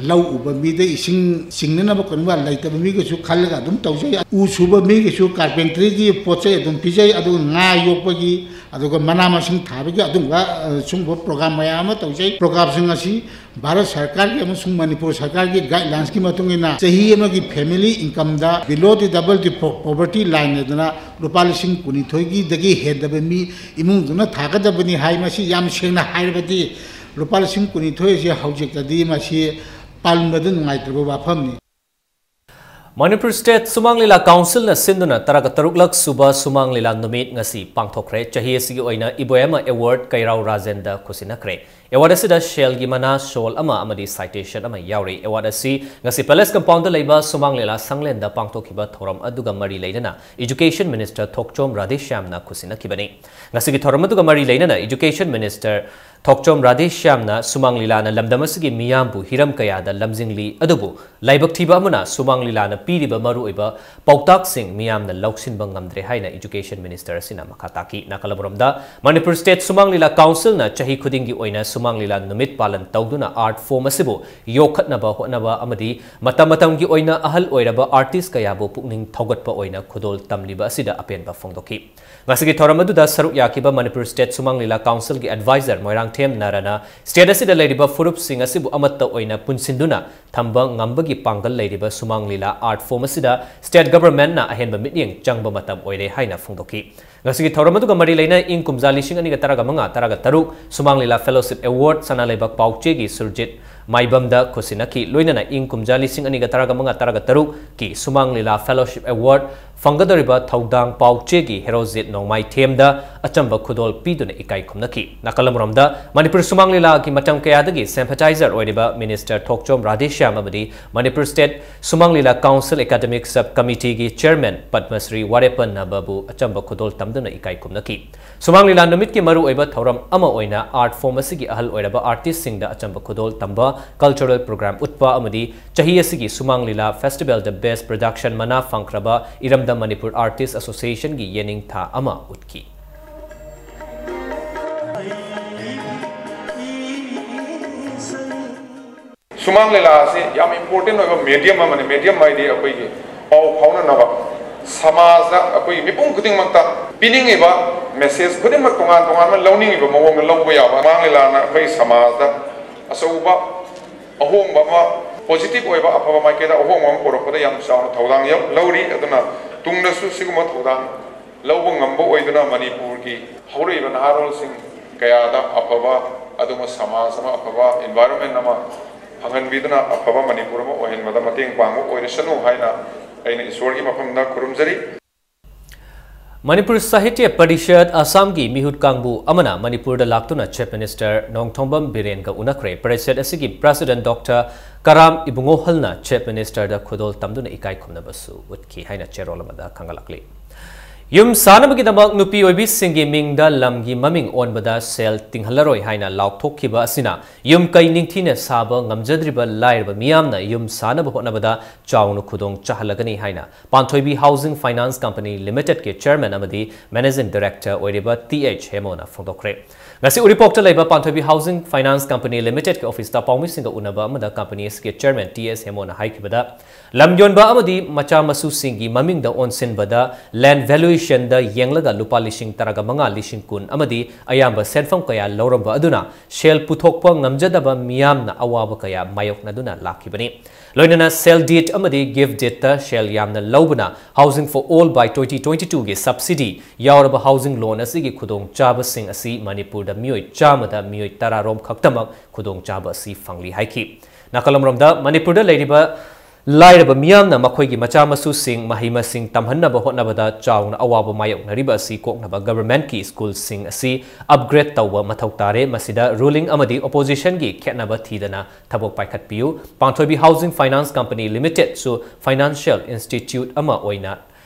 ꯂꯧ ꯎꯕ ꯃꯤꯗ ꯏꯁꯤꯡ ꯆꯤꯡꯅꯅꯕ ꯀꯩꯅꯣꯒ ꯂꯩꯇꯕ ꯃꯤꯒꯤꯁꯨ ꯈꯜꯂꯒ ꯑꯗꯨꯝ ꯇꯧꯖꯩ꯫ ꯎ ꯁꯨꯕ ꯃꯤꯒꯤꯁꯨ carpentryꯒꯤ ꯄꯣꯠ ꯆꯩ ꯑꯗꯨꯝ ꯄꯤꯖꯩ꯫ ꯑꯗꯨꯒ ꯉꯥ ꯌꯣꯛꯄꯒꯤ, ꯑꯗꯨꯒ ꯃꯅꯥ ꯃꯁꯤꯡ ꯊꯥꯕꯒꯤ ꯑꯗꯨꯒꯨꯝꯕ, ꯑ, ꯁꯨꯝꯕ program ꯃꯌꯥꯝ ꯑꯃ ꯇꯧꯖꯩ꯫ Programꯁꯤꯡ ꯑꯁꯤ ꯚꯥꯔꯠ ꯁꯔꯀꯥꯔꯒꯤ ꯑꯃꯁꯨꯡ ꯃꯅꯤꯄꯨꯔ ꯁꯔꯀꯥꯔꯒꯤ guidelinesꯀꯤ ꯃꯇꯨꯡ ꯏꯟꯅ ꯆꯍꯤ ꯑꯃꯒꯤ family incomeꯗ below the double the po-, poverty line ꯍꯥꯏꯗꯅ ꯂꯨꯄꯥ ꯂꯤꯁꯤꯡ ꯀꯨꯟꯅꯤꯊꯣꯏꯒꯤꯗꯒꯤ ꯍꯦꯟꯗꯕ ꯃꯤ ꯏꯃꯨꯡꯗꯨꯅ ꯊꯥꯒꯗꯕꯅꯤ ꯍꯥꯏ꯫ ꯃꯁꯤ ꯌꯥꯝ ꯁꯦꯡꯅ ꯍꯥꯏꯔꯕꯗꯤ ꯂꯨꯄꯥ ꯂꯤꯁꯤꯡ ꯀꯨꯟꯅꯤꯊꯣꯏ ꯑꯁꯤ ꯍꯧꯖꯤꯛꯇꯗꯤ ꯃꯁꯤ ꯄꯟꯕꯗ ꯅꯨꯡꯉꯥꯏꯇ꯭ꯔꯕ ꯋꯥꯐꯝꯅꯤ꯫ ꯃꯅꯤꯄꯨꯔ ꯁ꯭ꯇꯦꯠ ꯁꯨꯃꯥꯡ ꯂꯤꯂꯥ ꯀꯥꯎꯟꯁꯤꯜꯅ ꯁꯤꯟꯗꯨꯅ ꯇꯔꯥꯒ ꯇꯔꯨꯛꯂꯛ ꯁꯨꯕ ꯁꯨꯃꯥꯡ ꯂꯤꯂꯥ ꯅꯨꯃꯤꯠ ꯉꯁꯤ ꯄꯥꯡꯊꯣꯛꯈ꯭ꯔꯦ꯫ ꯆꯍꯤ ꯑꯁꯤꯒꯤ ꯑꯣꯏꯅ ꯏꯕꯣꯌꯥꯃ Award ꯀꯩꯔꯥꯎ ꯔꯥꯖꯦꯟꯗ ꯈꯨꯠꯁꯤꯟꯅꯈ꯭ꯔꯦ꯫ Award ꯑꯁꯤꯗ ꯁꯦꯜꯒꯤ ꯃꯅꯥ, shawl ꯑꯃ ꯑꯃꯗꯤ citation ꯑꯃ ꯌꯥꯎꯔꯤ꯫ Award ꯑꯁꯤ ꯉꯁꯤ Palace Compoundꯗ ꯂꯩꯕ ꯁꯨꯃꯥꯡ ꯂꯤꯂꯥ ꯁꯪꯂꯦꯟꯗ ꯄꯥꯡꯊꯣꯛꯈꯤꯕ ꯊꯧꯔꯝ ꯑꯗꯨꯒ ꯃꯔꯤ ꯂꯩꯅꯅ Education Minister ꯊꯣꯛꯆꯣꯝ ꯔꯥꯙꯦꯁ꯭ꯌꯥꯝꯅ ꯈꯨꯠꯁꯤꯟꯅꯈꯤꯕꯅꯤ꯫ ꯉꯁꯤꯒꯤ ꯊꯧꯔꯝ ꯑꯗꯨꯒ ꯃꯔꯤ ꯂꯩꯅꯅ Education Minister ꯊꯣꯛꯆꯣꯝ ꯔꯥꯙꯦꯁ꯭ꯌꯥꯝꯅ ꯁꯨꯃꯥꯡ ꯂꯤꯂꯥꯅ ꯂꯝꯗꯝ ꯑꯁꯤꯒꯤ ꯃꯤꯌꯥꯝꯕꯨ ꯍꯤꯔꯝ ꯀꯌꯥꯗ ꯂꯝꯖꯤꯡꯂꯤ, ꯑꯗꯨꯕꯨ ꯂꯥꯏꯕꯛ ꯊꯤꯕ ꯑꯃꯅ ꯁꯨꯃꯥꯡ ꯂꯤꯂꯥꯅ ꯄꯤꯔꯤꯕ ꯃꯔꯨꯑꯣꯏꯕ ꯄꯥꯎꯇꯥꯛꯁꯤꯡ ꯃꯤꯌꯥꯝꯅ ꯂꯧꯁꯤꯟꯕ ꯉꯝꯗ꯭ꯔꯦ ꯍꯥꯏꯅ Education Minister ꯑꯁꯤꯅ ꯃꯈꯥ ꯇꯥꯈꯤ꯫ ꯅꯥꯀꯜ ꯑꯃꯔꯣꯝꯗ, ꯃꯅꯤꯄꯨꯔ ꯁ꯭ꯇꯦꯠ ꯁꯨꯃꯥꯡ ꯂꯤꯂꯥ ꯀꯥꯎꯟꯁꯤꯜꯅ ꯆꯍꯤ ꯈꯨꯗꯤꯡꯒꯤ ꯑꯣꯏꯅ ꯁꯨꯃꯥꯡ ꯂꯤꯂꯥ ꯅꯨꯃꯤꯠ ꯄꯥꯂꯟ ꯇꯧꯗꯨꯅ art form ꯑꯁꯤꯕꯨ ꯌꯣꯛꯈꯠꯅꯕ ꯍꯣꯠꯅꯕ ꯑꯃꯗꯤ ꯃꯇꯝ ꯃꯇꯝꯒꯤ ꯑꯣꯏꯅ ꯑꯍꯜ ꯑꯣꯏꯔꯕ artist ꯀꯌꯥꯕꯨ ꯄꯨꯛꯅꯤꯡ ꯊꯧꯒꯠꯄ ꯑꯣꯏꯅ ꯈꯨꯗꯣꯜ ꯇꯝꯂꯤꯕ ꯑꯁꯤꯗ ꯑꯄꯦꯟꯕ ꯐꯣꯡꯗꯣꯛꯈꯤ꯫ ꯉꯁꯤꯒꯤ ꯊꯧꯔꯝ ꯑꯗꯨꯗ ꯁꯔꯨꯛ ꯌꯥꯈꯤꯕ ꯃꯅꯤꯄꯨꯔ ꯁ꯭ꯇꯦꯠ ꯁꯨꯃꯥꯡ ꯂꯤꯂꯥ ꯀꯥꯎꯟꯁꯤꯜꯒꯤ advisor ꯃꯣꯏꯔꯥꯡꯊꯦꯝ ꯅꯥꯔꯥꯅ ꯁ꯭ꯇꯦꯠ ꯑꯁꯤꯗ ꯂꯩꯔꯤꯕ ꯐꯨꯔꯨꯞꯁꯤꯡ ꯑꯁꯤꯕꯨ ꯑꯃꯠꯇ ꯑꯣꯏꯅ ꯄꯨꯟꯁꯤꯟꯗꯨꯅ ꯊꯝꯕ ꯉꯝꯕꯒꯤ ꯄꯥꯡꯒꯜ ꯂꯩꯔꯤꯕ ꯁꯨꯃꯥꯡ ꯂꯤꯂꯥ art form ꯑꯁꯤꯗ ꯁ꯭ꯇꯦꯠ ꯒꯚꯔꯟꯃꯦꯟꯠꯅ ꯑꯍꯦꯟꯕ ꯃꯤꯠꯌꯦꯡ ꯆꯪꯕ ꯃꯇꯝ ꯑꯣꯏꯔꯦ ꯍꯥꯏꯅ ꯐꯣꯡꯗꯣꯛꯈꯤ꯫ ꯉꯁꯤꯒꯤ ꯊꯧꯔꯝ ꯑꯗꯨꯒ ꯃꯔꯤ ꯂꯩꯅ ꯏꯪ ꯀꯨꯝꯖꯥ ꯂꯤꯁꯤꯡ ꯑꯅꯤꯒ ꯇꯔꯥꯒ ꯃꯉꯥ ꯇꯔꯥꯒ ꯇꯔꯨꯛ ꯁꯨꯃꯥꯡ ꯂꯤꯂꯥ Fellowship Award ꯁꯅꯥ ꯂꯩꯕꯥꯛ ꯄꯥꯎꯆꯦꯒꯤ ꯁꯨꯔꯖꯤꯠ ꯃꯥꯏꯕꯝꯗ ꯈꯨꯠꯁꯤꯟꯅꯈꯤ꯫ ꯂꯣꯏꯅꯅ ꯏꯪ ꯀꯨꯝꯖꯥ ꯂꯤꯁꯤꯡ ꯑꯅꯤꯒ ꯇꯔꯥꯃꯉꯥ ꯇꯔꯥꯇꯔꯨꯛꯀꯤ ꯁꯨꯃꯥꯡ ꯂꯤꯂꯥ ꯐꯦꯂꯣꯁꯤꯞ ꯑꯦꯋꯥꯔꯗ ꯐꯪꯒꯗꯧꯔꯤꯕ ꯊꯧꯗꯥꯡ ꯄꯥꯎꯆꯦꯒꯤ ꯍꯦꯔꯣꯖꯤꯠ ꯅꯣꯡꯃꯥꯏꯊꯦꯝꯗ ꯑꯆꯝꯕ ꯈꯨꯗꯣꯜ ꯄꯤꯗꯨꯅ ꯏꯀꯥꯏ ꯈꯨꯝꯅꯈꯤ꯫ ꯅꯥꯀꯜ ꯑꯃꯔꯣꯝꯗ, ꯃꯅꯤꯄꯨꯔ ꯁꯨꯃꯥꯡ ꯂꯤꯂꯥꯒꯤ ꯃꯇꯝ ꯀꯌꯥꯗꯒꯤ sympathizer ꯑꯣꯏꯔꯤꯕ ꯃꯤꯅꯤꯁꯇꯔ ꯊꯣꯛꯆꯣꯝ ꯔꯥꯙꯦꯁ꯭ꯌꯥꯝ ꯑꯃꯗꯤ Manipur state Sumang Lila council academic sub ꯀꯃꯤꯇꯤꯒꯤ ꯆꯤꯌꯔꯃꯦꯟ ꯄꯗꯃꯁ꯭ꯔꯤ ꯋꯥꯔꯦꯄꯟ ꯅꯕꯕꯨ ꯑꯆꯝꯕ ꯈꯨꯗꯣꯜ ꯇꯝꯗꯨꯅ ꯏꯀꯥꯏ ꯈꯨꯝꯅꯈꯤ꯫ ꯁꯨꯃꯥꯡ ꯂꯤꯂꯥ ꯅꯨꯃꯤꯠꯀꯤ ꯃꯔꯨꯑꯣꯏꯕ ꯊꯧꯔꯝ ꯑꯃ ꯑꯣꯏꯅ ꯑꯥꯔꯠ ꯐꯣꯔꯝ ꯑꯁꯤꯒꯤ ꯑꯍꯜ ꯑꯣꯏꯔꯕ ꯑꯥꯔꯇꯤꯁꯁꯤꯡꯗ ꯑꯆꯝꯕ ꯈꯨꯗꯣꯜ ꯇꯝꯕ, ꯀꯜꯆꯔꯦꯜ ꯄ꯭ꯔꯣꯒ꯭ꯔꯥꯝ ꯎꯠꯄ ꯑꯃꯗꯤ ꯆꯍꯤ ꯑꯁꯤꯒꯤ ꯁꯨꯃꯥꯡ ꯂꯤꯂꯥ ꯐꯦꯁꯇꯤꯚꯦꯜꯗ ꯕꯦꯁ ꯄ꯭ꯔꯗꯛꯁꯟ ꯃꯅꯥ ꯐꯪꯈ꯭ꯔꯕ ꯏꯔꯝꯗꯝ ꯃꯅꯤꯄꯨꯔ ꯑꯥꯔꯇꯤꯁ ꯑꯦꯁꯣꯁꯤꯌꯦꯁꯟꯒꯤ ꯌꯦꯅꯤꯡꯊꯥ ꯑꯃ ꯎꯠꯈꯤ꯫ ꯁꯨꯃꯥꯡ ꯂꯤꯂꯥ ꯑꯁꯤ ꯌꯥꯝ ꯏꯝꯄꯣꯔꯇꯦꯟ ꯑꯣꯏꯕ ꯃꯦꯗꯤꯌꯝ ꯑꯃꯅꯤ꯫ ꯃꯦꯗꯤꯌꯝ ꯍꯥꯏꯗꯤ ꯑꯩꯈꯣꯏꯒꯤ ꯄꯥꯎ ꯐꯥꯎꯅꯅꯕ, ꯁꯃꯥꯖꯗ ꯑꯩꯈꯣꯏꯒꯤ ꯃꯤꯄꯨꯝ ꯈꯨꯗꯤꯡꯃꯛꯇ ꯄꯤꯅꯤꯡꯉꯤꯕ ꯃꯦꯁꯦꯖ ꯈꯨꯗꯤꯡꯃꯛ ꯇꯣꯉꯥꯟ ꯇꯣꯉꯥꯟꯕ ꯂꯧꯅꯤꯡꯉꯤꯕ ꯃꯑꯣꯡꯗ ꯂꯧꯕ ꯌꯥꯕ꯫ ꯁꯨꯃꯥꯡ ꯂꯤꯂꯥꯅ ꯑꯩꯈꯣꯏ ꯁꯃꯥꯖꯗ ꯑꯆꯧꯕ ꯑꯍꯣꯡꯕ ꯑꯃ, ꯄꯣꯖꯤꯇꯤꯚ ꯑꯣꯏꯕ ꯑꯐꯕ ꯃꯥꯏꯀꯩꯗ ꯑꯍꯣꯡꯕ ꯑꯃ ꯄꯨꯔꯛꯄꯗ ꯌꯥꯝ ꯆꯥꯎꯅ ꯊꯧꯗꯥꯡ ꯌꯥꯎ-, ꯂꯧꯔꯤ꯫ ꯑꯗꯨꯅ ꯇꯨꯡꯗꯁꯨ ꯁꯤꯒꯨꯝꯕ ꯊꯧꯗꯥꯡ ꯂꯧꯕ ꯉꯝꯕ ꯑꯣꯏꯗꯨꯅ ꯃꯅꯤꯄꯨꯔꯒꯤ ꯍꯧꯔꯛꯏꯕ ꯅꯍꯥꯔꯣꯜꯁꯤꯡ ꯀꯌꯥꯗ ꯑꯐꯕ, ꯑꯗꯨꯒꯨꯝꯕ ꯁꯃꯥꯖ ꯑꯃ, ꯑꯐꯕ ꯏꯟꯚꯥꯏꯔꯣꯟꯃꯦꯟ ꯑꯃ ꯐꯪꯍꯟꯕꯤꯗꯨꯅ ꯑꯐꯕ ꯃꯅꯤꯄꯨꯔ ꯑꯃ ꯑꯣꯏꯍꯟꯕꯗ ꯃꯇꯦꯡ ꯄꯥꯡꯕ ꯑꯣꯏꯔꯁꯅꯨ ꯍꯥꯏꯅ ꯑꯩꯅ ꯏꯁꯣꯔꯒꯤ ꯃꯐꯝꯗ ꯈꯨꯔꯨꯝꯖꯔꯤ꯫ ꯃꯅꯤꯄꯨꯔ ꯁꯥꯍꯤꯇ꯭ꯌ ꯄꯔꯤꯁꯠ ꯑꯁꯥꯝꯒꯤ ꯃꯤꯍꯨꯠ ꯀꯥꯡꯕꯨ ꯑꯃꯅ ꯃꯅꯤꯄꯨꯔꯗ ꯂꯥꯛꯇꯨꯅ ꯆꯤꯐ ꯃꯤꯅꯤꯁꯇꯔ ꯅꯣꯡꯊꯣꯝꯕꯝ ꯕꯤꯔꯦꯟꯒ ꯎꯅꯈ꯭ꯔꯦ꯫ ꯄꯔꯤꯁꯠ ꯑꯁꯤꯒꯤ ꯄ꯭ꯔꯁꯤꯗꯦꯟꯠ ꯗꯣꯛꯇꯔ ꯀꯔꯥꯝ ꯏꯕꯨꯡꯉꯣꯍꯜꯅ ꯆꯤꯐ ꯃꯤꯅꯤꯁꯇꯔꯗ ꯈꯨꯗꯣꯜ ꯇꯝꯗꯨꯅ ꯏꯀꯥꯏ ꯈꯨꯝꯅꯕꯁꯨ ꯎꯠꯈꯤ ꯍꯥꯏꯅ ꯆꯦꯔꯣꯜ ꯑꯃꯗ ꯈꯪꯍꯜꯂꯛꯂꯤ꯫ ꯌꯨꯝ ꯁꯥꯅꯕꯒꯤꯗꯃꯛ ꯅꯨꯄꯤ ꯑꯣꯏꯕꯤꯁꯤꯡꯒꯤ ꯃꯤꯡꯗ ꯂꯝꯒꯤ ꯃꯃꯤꯡ ꯑꯣꯟꯕꯗ ꯁꯦꯜ ꯇꯤꯡꯍꯜꯂꯔꯣꯏ ꯍꯥꯏꯅ ꯂꯥꯎꯊꯣꯛꯈꯤꯕ ꯑꯁꯤꯅ ꯌꯨꯝ ꯀꯩ ꯅꯤꯡꯊꯤꯅ ꯁꯥꯕ ꯉꯝꯖꯗ꯭ꯔꯤꯕ ꯂꯥꯏꯔꯕ ꯃꯤꯌꯥꯝꯅ ꯌꯨꯝ ꯁꯥꯅꯕ ꯍꯣꯠꯅꯕꯗ ꯆꯥꯎꯅ ꯈꯨꯗꯣꯡ ꯆꯥꯍꯜꯂꯒꯅꯤ ꯍꯥꯏꯅ ꯄꯥꯟꯊꯣꯏꯕꯤ ꯍꯥꯎꯁꯤꯡ ꯐꯥꯏꯅꯥꯟꯁ ꯀꯝꯄꯅꯤ ꯂꯤꯃꯤꯇꯦꯗꯀꯤ ꯆꯤꯌꯔꯃꯦꯟ ꯑꯃꯗꯤ ꯃꯦꯅꯦꯖꯤꯡ ꯗꯥꯏꯔꯦꯛꯇꯔ ꯑꯣꯏꯔꯤꯕ ꯇꯤ ꯑꯩꯆ ꯍꯦꯃꯣꯅ ꯐꯣꯡꯗꯣꯛꯈ꯭ꯔꯦ꯫ ꯉꯁꯤ ꯎꯔꯤꯄꯣꯛꯇ ꯂꯩꯕ ꯄꯥꯟꯊꯣꯏꯕꯤ ꯍꯥꯎꯁꯤꯡ ꯐꯥꯏꯅꯥꯟꯁ ꯀꯝꯄꯅꯤ ꯂꯤꯃꯤꯇꯦꯗꯀꯤ ꯑꯣꯐꯤꯁꯇ ꯄꯥꯎꯃꯤꯁꯤꯡꯒ ꯎꯅꯕ ꯑꯃꯗ ꯀꯝꯄꯅꯤ ꯑꯁꯤꯒꯤ ꯆꯤꯌꯔꯃꯦꯟ ꯇꯤ ꯑꯦꯁ ꯍꯦꯃꯣꯅ ꯍꯥꯏꯈꯤꯕꯗ, ꯂꯝ ꯌꯣꯟꯕ ꯑꯃꯗꯤ ꯃꯆꯥ ꯃꯁꯨꯁꯤꯡꯒꯤ ꯃꯃꯤꯡꯗ ꯑꯣꯟꯁꯤꯟꯕꯗ ꯂꯦꯟꯗ ꯚꯦꯂꯨ ꯁꯦꯟꯗ ꯌꯦꯡꯂꯒ ꯂꯨꯄꯥ ꯂꯤꯁꯤꯡ ꯇꯔꯥꯒ ꯃꯉꯥ, ꯂꯤꯁꯤꯡ ꯀꯨꯟ ꯑꯃꯗꯤ ꯑꯌꯥꯝꯕ ꯁꯦꯟꯐꯝ ꯀꯌꯥ ꯂꯧꯔꯝꯕ ꯑꯗꯨꯅ ꯁꯦꯜ ꯄꯨꯊꯣꯛꯄ ꯉꯝꯖꯗꯕ ꯃꯤꯌꯥꯝꯅ ꯑꯋꯥꯕ ꯀꯌꯥ ꯃꯥꯌꯣꯛꯅꯗꯨꯅ ꯂꯥꯛꯈꯤꯕꯅꯤ꯫ ꯂꯣꯏꯅꯅ sale deed ꯑꯃꯗꯤ gift deedꯇ ꯁꯦꯜ ꯌꯥꯝꯅ ꯂꯧꯕꯅ Housing for All by twenty twenty-twoꯒꯤ subsidy ꯌꯥꯎꯔꯕ housing loan ꯑꯁꯤꯒꯤ ꯈꯨꯗꯣꯡꯆꯥꯕꯁꯤꯡ ꯑꯁꯤ ꯃꯅꯤꯄꯨꯔꯗ ꯃꯤꯑꯣꯏ ꯆꯥꯝꯃꯗ ꯃꯤꯑꯣꯏ ꯇꯔꯥꯔꯣꯝ ꯈꯛꯇꯃꯛ ꯈꯨꯗꯣꯡꯆꯥꯕ ꯑꯁꯤ ꯐꯪꯂꯤ ꯍꯥꯏꯈꯤ꯫ ꯅꯥꯀꯜ ꯑꯃꯔꯣꯝꯗ, ꯃꯅꯤꯄꯨꯔꯗ ꯂꯩꯔꯤꯕ ꯂꯥꯏꯔꯕ ꯃꯤꯌꯥꯝꯅ ꯃꯈꯣꯏꯒꯤ ꯃꯆꯥ ꯃꯁꯨꯁꯤꯡ ꯃꯍꯩ ꯃꯁꯤꯡ ꯇꯝꯍꯟꯅꯕ ꯍꯣꯠꯅꯕꯗ ꯆꯥꯎꯅ ꯑꯋꯥꯕ ꯃꯥꯌꯣꯛꯅꯔꯤꯕ ꯑꯁꯤ ꯀꯣꯛꯅꯕ governmentꯀꯤ schoolꯁꯤꯡ ꯑꯁꯤ upgrade ꯇꯧꯕ ꯃꯊꯧ ꯇꯥꯔꯦ꯫ ꯃꯁꯤꯗ ruling ꯑꯃꯗꯤ oppositionꯒꯤ ꯈꯦꯠꯅꯕ ꯊꯤꯗꯅ ꯊꯕꯛ ꯄꯥꯏꯈꯠꯄꯤꯌꯨ꯫ ꯄꯥꯟꯊꯣꯏꯕꯤ Housing Finance Company Limitedꯁꯨ financial institute ꯑꯃ ꯑꯣꯏꯅ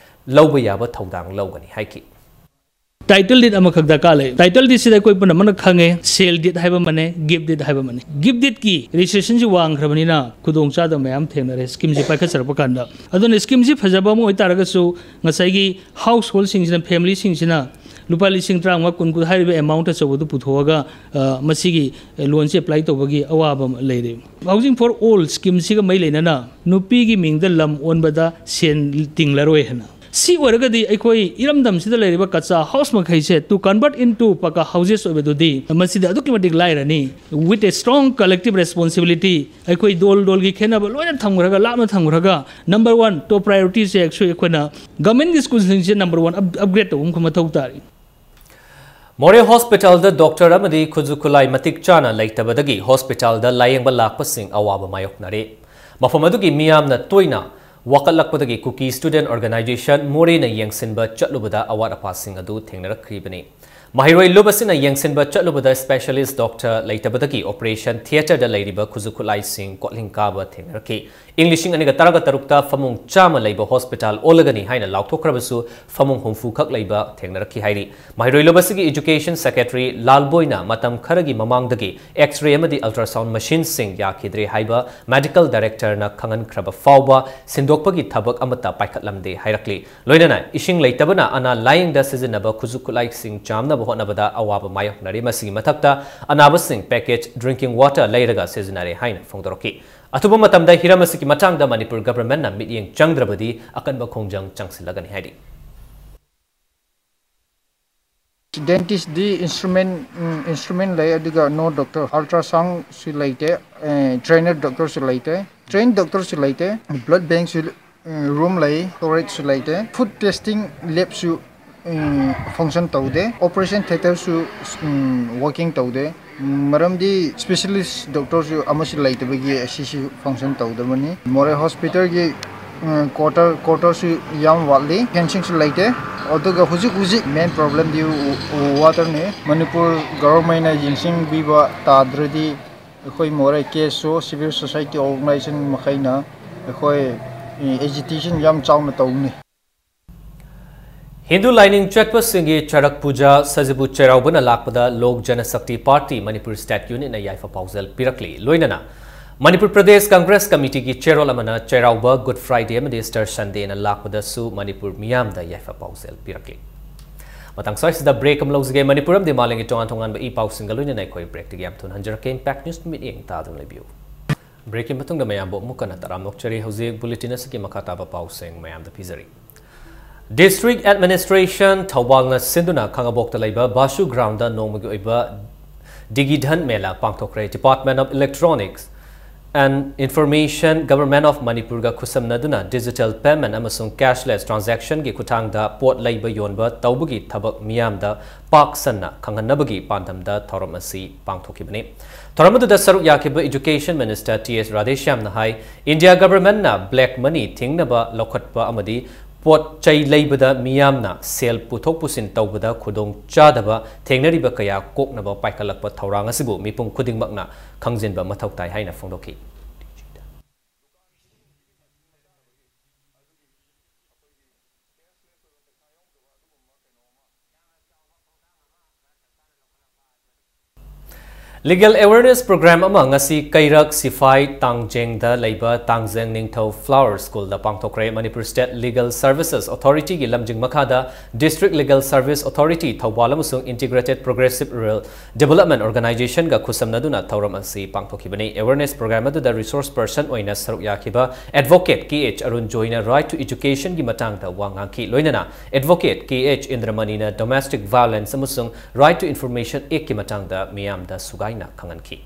ꯂꯧꯕ ꯌꯥꯕ ꯊꯧꯗꯥꯡ ꯂꯧꯒꯅꯤ ꯍꯥꯏꯈꯤ꯫ Title deed ꯑꯃꯈꯛ ꯗꯔꯀꯥꯔ ꯂꯩ꯫ Title deedꯁꯤꯗ ꯑꯩꯈꯣꯏ ꯄꯨꯝꯅꯃꯛꯅ ꯈꯪꯉꯦ, sale deed ꯍꯥꯏꯕ ꯑꯃꯅꯦ, gift deed ꯍꯥꯏꯕ ꯑꯃꯅꯦ꯫ Gift deedꯀꯤ registrationꯁꯤ ꯋꯥꯡꯈ꯭ꯔꯕꯅꯤꯅ ꯈꯨꯗꯣꯡꯆꯥꯗꯕ ꯃꯌꯥꯝ ꯊꯦꯡꯅꯔꯦ schemeꯁꯤ ꯄꯥꯏꯈꯠꯆꯔꯛꯄ ꯀꯥꯟꯗ꯫ ꯑꯗꯨꯅ schemeꯁꯤ ꯐꯖꯕ ꯑꯃ ꯑꯣꯏꯇꯥꯔꯒꯁꯨ ꯉꯁꯥꯏꯒꯤ householdꯁꯤꯡꯁꯤꯅ, familyꯁꯤꯡꯁꯤꯅ ꯂꯨꯄꯥ ꯂꯤꯁꯤꯡ ꯇꯔꯥꯃꯉꯥ, ꯀꯨꯟ, ꯀꯨꯟ ꯍꯥꯏꯔꯤꯕ amount ꯑꯆꯧꯕꯗꯨ ꯄꯨꯊꯣꯛꯑꯒ, ꯑ, ꯃꯁꯤꯒꯤ loanꯁꯤ apply ꯇꯧꯕꯒꯤ ꯑꯋꯥꯕ ꯑꯃ ꯂꯩꯔꯦ꯫ Housing for All schemeꯁꯤꯒ ꯃꯔꯤ ꯂꯩꯅꯅ ꯅꯨꯄꯤꯒꯤ ꯃꯤꯡꯗ ꯂꯝ ꯑꯣꯟꯕꯗ ꯁꯦꯟ ꯇꯤꯡꯂꯔꯣꯏ ꯍꯥꯏꯅ꯫ ꯁꯤ ꯑꯣꯏꯔꯒꯗꯤ ꯑꯩꯈꯣꯏ ꯏꯔꯝꯗꯝꯁꯤꯗ ꯂꯩꯔꯤꯕ ꯀꯆꯥ house ꯃꯈꯩꯁꯦ to convert into ꯄꯀꯥ houses ꯑꯣꯏꯕꯗꯨꯗꯤ ꯃꯁꯤꯗꯤ ꯑꯗꯨꯛꯀꯤ ꯃꯇꯤꯛ ꯂꯥꯏꯔꯅꯤ꯫ With a strong collective responsibility, ꯑꯩꯈꯣꯏ ꯗꯣꯜ ꯗꯣꯜꯒꯤ ꯈꯦꯠꯅꯕ ꯂꯣꯏꯅ ꯊꯝꯈ꯭ꯔꯒ, ꯂꯥꯞꯅ ꯊꯝꯈ꯭ꯔꯒ, number one top priorityꯁꯦ actually ꯑꯩꯈꯣꯏꯅ governmentꯒꯤ schoolꯁꯤꯡꯁꯦ number one up-, upgrade ꯇꯧꯕ ꯑꯃꯈꯛ ꯃꯊꯧ ꯇꯥꯔꯤ꯫ ꯃꯣꯔꯦ hospitalꯗ doctor ꯑꯃꯗꯤ ꯈꯨꯠꯁꯨ ꯈꯨꯠꯂꯥꯏ ꯃꯇꯤꯛ ꯆꯥꯅ ꯂꯩꯇꯕꯗꯒꯤ hospitalꯗ ꯂꯥꯌꯦꯡꯕ ꯂꯥꯛꯄꯁꯤꯡ ꯑꯋꯥꯕ ꯃꯥꯌꯣꯛꯅꯔꯦ꯫ ꯃꯐꯝ ꯑꯗꯨꯒꯤ ꯃꯤꯌꯥꯝꯅ ꯇꯣꯏꯅ ꯋꯥꯀꯠꯂꯛꯄꯗꯒꯤ ꯀꯨꯀꯤ Student Organisation ꯃꯣꯔꯦꯅ ꯌꯦꯡꯁꯤꯟꯕ ꯆꯠꯂꯨꯕꯗ ꯑꯋꯥꯠ ꯑꯄꯥꯁꯤꯡ ꯑꯗꯨ ꯊꯦꯡꯅꯔꯛꯈꯤꯕꯅꯤ꯫ ꯃꯍꯩꯔꯣꯏ ꯂꯨꯞ ꯑꯁꯤꯅ ꯌꯦꯡꯁꯤꯟꯕ ꯆꯠꯂꯨꯕꯗ specialist doctor ꯂꯩꯇꯕꯗꯒꯤ operation theatreꯗ ꯂꯩꯔꯤꯕ ꯈꯨꯠꯁꯨ ꯈꯨꯠꯂꯥꯏꯁꯤꯡ ꯀꯣꯠꯂꯤꯡ ꯀꯥꯕ ꯊꯦꯡꯅꯔꯛꯈꯤ꯫ ꯏꯪ ꯂꯤꯁꯤꯡ ꯑꯅꯤꯒ ꯇꯔꯥꯒ ꯇꯔꯨꯛꯇ ꯐꯃꯨꯡ ꯆꯥꯝꯃ ꯂꯩꯕ hospital ꯑꯣꯜꯂꯒꯅꯤ ꯍꯥꯏꯅ ꯂꯥꯎꯊꯣꯛꯈ꯭ꯔꯕꯁꯨ, ꯐꯃꯨꯡ ꯍꯨꯝꯐꯨ ꯈꯛ ꯂꯩꯕ ꯊꯦꯡꯅꯔꯛꯈꯤ ꯍꯥꯏꯔꯤ꯫ ꯃꯍꯩꯔꯣꯏ ꯂꯨꯞ ꯑꯁꯤꯒꯤ education secretary ꯂꯥꯜꯕꯣꯏꯅ ꯃꯇꯝ ꯈꯔꯒꯤ ꯃꯃꯥꯡꯗꯒꯤ X-ray ꯑꯃꯗꯤ ultrasound machineꯁꯤꯡ ꯌꯥꯈꯤꯗ꯭ꯔꯦ ꯍꯥꯏꯕ medical directorꯅ ꯈꯪꯍꯟꯈ꯭ꯔꯕ ꯐꯥꯎꯕ ꯁꯤꯟꯗꯣꯛꯄꯒꯤ ꯊꯕꯛ ꯑꯃꯠꯇ ꯄꯥꯏꯈꯠꯂꯝꯗꯦ ꯍꯥꯏꯔꯛꯂꯤ꯫ ꯂꯣꯏꯅꯅ ꯏꯁꯤꯡ ꯂꯩꯇꯕꯅ ꯑꯅꯥ ꯂꯥꯌꯦꯡꯗ ꯁꯤꯖꯤꯟꯅꯕ ꯈꯨꯠꯁꯨ ꯈꯨꯠꯂꯥꯏꯁꯤꯡ ꯆꯥꯝꯅꯕ ꯍꯣꯠꯅꯕꯗ ꯑꯋꯥꯕ ꯃꯥꯌꯣꯛꯅꯔꯤ꯫ ꯃꯁꯤꯒꯤ ꯃꯊꯛꯇ ꯑꯅꯥꯕꯁꯤꯡ package drinking water ꯂꯩꯔꯒ ꯁꯤꯖꯤꯟꯅꯔꯦ ꯍꯥꯏꯅ ꯐꯣꯡꯗꯣꯔꯛꯈꯤ꯫ ꯑꯊꯨꯕ ꯃꯇꯝꯗ ꯍꯤꯔꯝ ꯑꯁꯤꯒꯤ ꯃꯇꯥꯡꯗ ꯃꯅꯤꯄꯨꯔ governmentꯅ ꯃꯤꯠꯌꯦꯡ ꯆꯪꯗ꯭ꯔꯕꯗꯤ ꯑꯀꯟꯕ ꯈꯣꯡꯖꯪ ꯆꯪꯁꯤꯜꯂꯒꯅꯤ ꯍꯥꯏꯔꯤ꯫ Dentist ꯗꯤ instrument, ꯎꯝ, instrument ꯂꯩ, ꯑꯗꯨꯒ no doctor, ultrasound ꯁꯨ ꯂꯩꯇꯦ, trainer doctor ꯁꯨ ꯂꯩꯇꯦ, trained doctor ꯁꯨ ꯂꯩꯇꯦ, blood bank ꯁꯨ room ꯂꯩ, storage ꯁꯨ ꯂꯩꯇꯦ, food testing lab ꯁꯨ function ꯇꯧꯗꯦ, operation theatre ꯁꯨ working ꯇꯧꯗꯦ꯫ ꯃꯔꯝꯗꯤ specialist doctor ꯁꯨ ꯑꯃꯁꯨ ꯂꯩꯇꯕꯒꯤ ꯑꯁꯤꯁꯨ function ꯇꯧꯗꯕꯅꯤ꯫ ꯃꯣꯔꯦ hospital ꯒꯤ quarter, quarter ꯁꯨ ꯌꯥꯝ ꯋꯥꯠꯂꯤ, fencing ꯁꯨ ꯂꯩꯇꯦ꯫ ꯑꯗꯨꯒ ꯍꯧꯖꯤꯛ ꯍꯧꯖꯤꯛ main problem ꯗꯤ water ꯅꯤ꯫ ꯃꯅꯤꯄꯨꯔ government ꯅ ꯌꯦꯡꯁꯤꯟꯕꯤꯕ ꯇꯥꯗ꯭ꯔꯗꯤ ꯑꯩꯈꯣꯏ ꯃꯣꯔꯦ KSO, civil society organization ꯃꯈꯩꯅ ꯑꯩꯈꯣꯏ agitation ꯌꯥꯝ ꯆꯥꯎꯅ ꯇꯧꯒꯅꯤ꯫ ꯍꯤꯟꯗꯨ ꯂꯥꯏꯅꯤꯡ ꯆꯠꯄꯁꯤꯡꯒꯤ ꯆꯔꯛ ꯄꯨꯖꯥ ꯁꯖꯤꯕꯨ ꯆꯩꯔꯥꯎꯕꯅ ꯂꯥꯛꯄꯗ ꯂꯣꯛ Janshakti party Manipur state unit ꯅ ꯌꯥꯏꯐ ꯄꯥꯎꯖꯦꯜ ꯄꯤꯔꯛꯂꯤ꯫ ꯂꯣꯏꯅꯅ ꯃꯅꯤꯄꯨꯔ ꯄ꯭ꯔꯗꯦꯁ ꯀꯪꯒ꯭ꯔꯦꯁ ꯀꯃꯤꯇꯤꯒꯤ ꯆꯦꯔꯣꯜ ꯑꯃꯅ ꯆꯩꯔꯥꯎꯕ, Good Friday ꯑꯃꯗꯤ Easter Sunday ꯅ ꯂꯥꯛꯄꯗꯁꯨ ꯃꯅꯤꯄꯨꯔ ꯃꯤꯌꯥꯝꯗ ꯌꯥꯏꯐ ꯄꯥꯎꯖꯦꯜ ꯄꯤꯔꯛꯂꯤ꯫ ꯃꯇꯥꯡ ꯁ꯭ꯋꯥꯏꯁꯤꯗ break ꯑꯃ ꯂꯧꯖꯒꯦ꯫ ꯃꯅꯤꯄꯨꯔ ꯑꯃꯗꯤ ꯃꯥꯂꯦꯝꯒꯤ ꯇꯣꯉꯥꯟ ꯇꯣꯉꯥꯟꯕ ꯏ ꯄꯥꯎꯁꯤꯡꯒ ꯂꯣꯏꯅꯅ ꯑꯩꯈꯣꯏ break ꯇꯒꯤ ꯌꯥꯝ ꯊꯨꯅ ꯍꯟꯖꯔꯛꯀꯦ꯫ Impact News ꯃꯤꯠꯌꯦꯡ ꯇꯥꯗꯨꯅ ꯂꯩꯕꯤꯌꯨ꯫ Break ꯀꯤ ꯃꯇꯨꯡꯗ ꯃꯌꯥꯝꯕꯨ ꯑꯃꯨꯛ ꯍꯟꯅ ꯇꯔꯥꯝꯅ ꯑꯣꯛꯆꯔꯤ꯫ ꯍꯧꯖꯤꯛ bulletin ꯑꯁꯤꯒꯤ ꯃꯈꯥ ꯇꯥꯕ ꯄꯥꯎꯁꯤꯡ ꯃꯌꯥꯝꯗ ꯄꯤꯖꯔꯤ꯫ District Administration ꯊꯧꯕꯥꯜꯅ ꯁꯤꯟꯗꯨꯅ ꯈꯥꯉꯕꯣꯛꯇ ꯂꯩꯕ ꯕꯥꯁꯨ ground ꯗ ꯅꯣꯡꯃꯒꯤ ꯑꯣꯏꯕ Digidhan Mela ꯄꯥꯡꯊꯣꯛꯈ꯭ꯔꯦ꯫ Department of Electronics and Information, Government of ꯃꯅꯤꯄꯨꯔꯒ ꯈꯨꯠꯁꯝꯅꯗꯨꯅ digital payment ꯑꯃꯁꯨꯡ cashless transaction ꯒꯤ ꯈꯨꯠꯊꯥꯡꯗ ꯄꯣꯠ ꯂꯩꯕ ꯌꯣꯟꯕ ꯇꯧꯕꯒꯤ ꯊꯕꯛ ꯃꯤꯌꯥꯝꯗ ꯄꯥꯛ ꯁꯟꯅ ꯈꯪꯍꯟꯅꯕꯒꯤ ꯄꯥꯟꯗꯝꯗ ꯊꯧꯔꯝ ꯑꯁꯤ ꯄꯥꯡꯊꯣꯛꯈꯤꯕꯅꯤ꯫ ꯊꯧꯔꯝ ꯑꯗꯨꯗ ꯁꯔꯨꯛ ꯌꯥꯈꯤꯕ Education Minister T S ꯔꯥꯙꯦꯁ꯭ꯌꯥꯝꯅ ꯍꯥꯏ, India Government ꯅ black money ꯊꯤꯡꯅꯕ ꯂꯧꯈꯠꯄ ꯑꯃꯗꯤ ꯄꯣꯠ ꯆꯩ ꯂꯩꯕꯗ ꯃꯤꯌꯥꯝꯅ ꯁꯦꯜ ꯄꯨꯊꯣꯛ ꯄꯨꯁꯤꯟ ꯇꯧꯕꯗ ꯈꯨꯗꯣꯡ ꯆꯥꯗꯕ ꯊꯦꯡꯅꯔꯤꯕ ꯀꯌꯥ ꯀꯣꯛꯅꯕ ꯄꯥꯏꯈꯠꯂꯛꯄ ꯊꯧꯔꯥꯡ ꯑꯁꯤꯕꯨ ꯃꯤꯄꯨꯝ ꯈꯨꯗꯤꯡꯃꯛꯅ ꯈꯪꯖꯤꯟꯕ ꯃꯊꯧ ꯇꯥꯏ ꯍꯥꯏꯅ ꯐꯣꯡꯗꯣꯛꯈꯤ꯫ Legal Awareness Program ꯑꯃ ꯉꯁꯤ ꯀꯩꯔꯛ ꯁꯤꯐꯥꯏ ꯇꯥꯡꯖꯦꯡꯗ ꯂꯩꯕ ꯇꯥꯡꯖꯦꯡ ꯅꯤꯡꯊꯧ Flower Schoolꯗ ꯄꯥꯡꯊꯣꯛꯈ꯭ꯔꯦ꯫ Manipur State Legal Services Authorityꯒꯤ ꯂꯝꯖꯤꯡ ꯃꯈꯥꯗ District Legal Service Authority Thoubal ꯑꯃꯁꯨꯡ Integrated Progressive Rural Development Organizationꯒ ꯈꯨꯠꯁꯝꯅꯗꯨꯅ ꯊꯧꯔꯝ ꯑꯁꯤ ꯄꯥꯡꯊꯣꯛꯈꯤꯕꯅꯤ꯫ Awareness Program ꯑꯗꯨꯗ resource person ꯑꯣꯏꯅ ꯁꯔꯨꯛ ꯌꯥꯈꯤꯕ Advocate K H Arun Joyꯅ Right to Educationꯒꯤ ꯃꯇꯥꯡꯗ ꯋꯥ ꯉꯥꯡꯈꯤ꯫ ꯂꯣꯏꯅꯅ Advocate K H Indramaniꯅ Domestic Violence ꯑꯃꯁꯨꯡ Right to Information Actꯀꯤ ꯃꯇꯥꯡꯗ ꯃꯤꯌꯥꯝꯗ ꯁꯨꯒꯥꯏꯅ ꯈꯪꯍꯟꯈꯤ꯫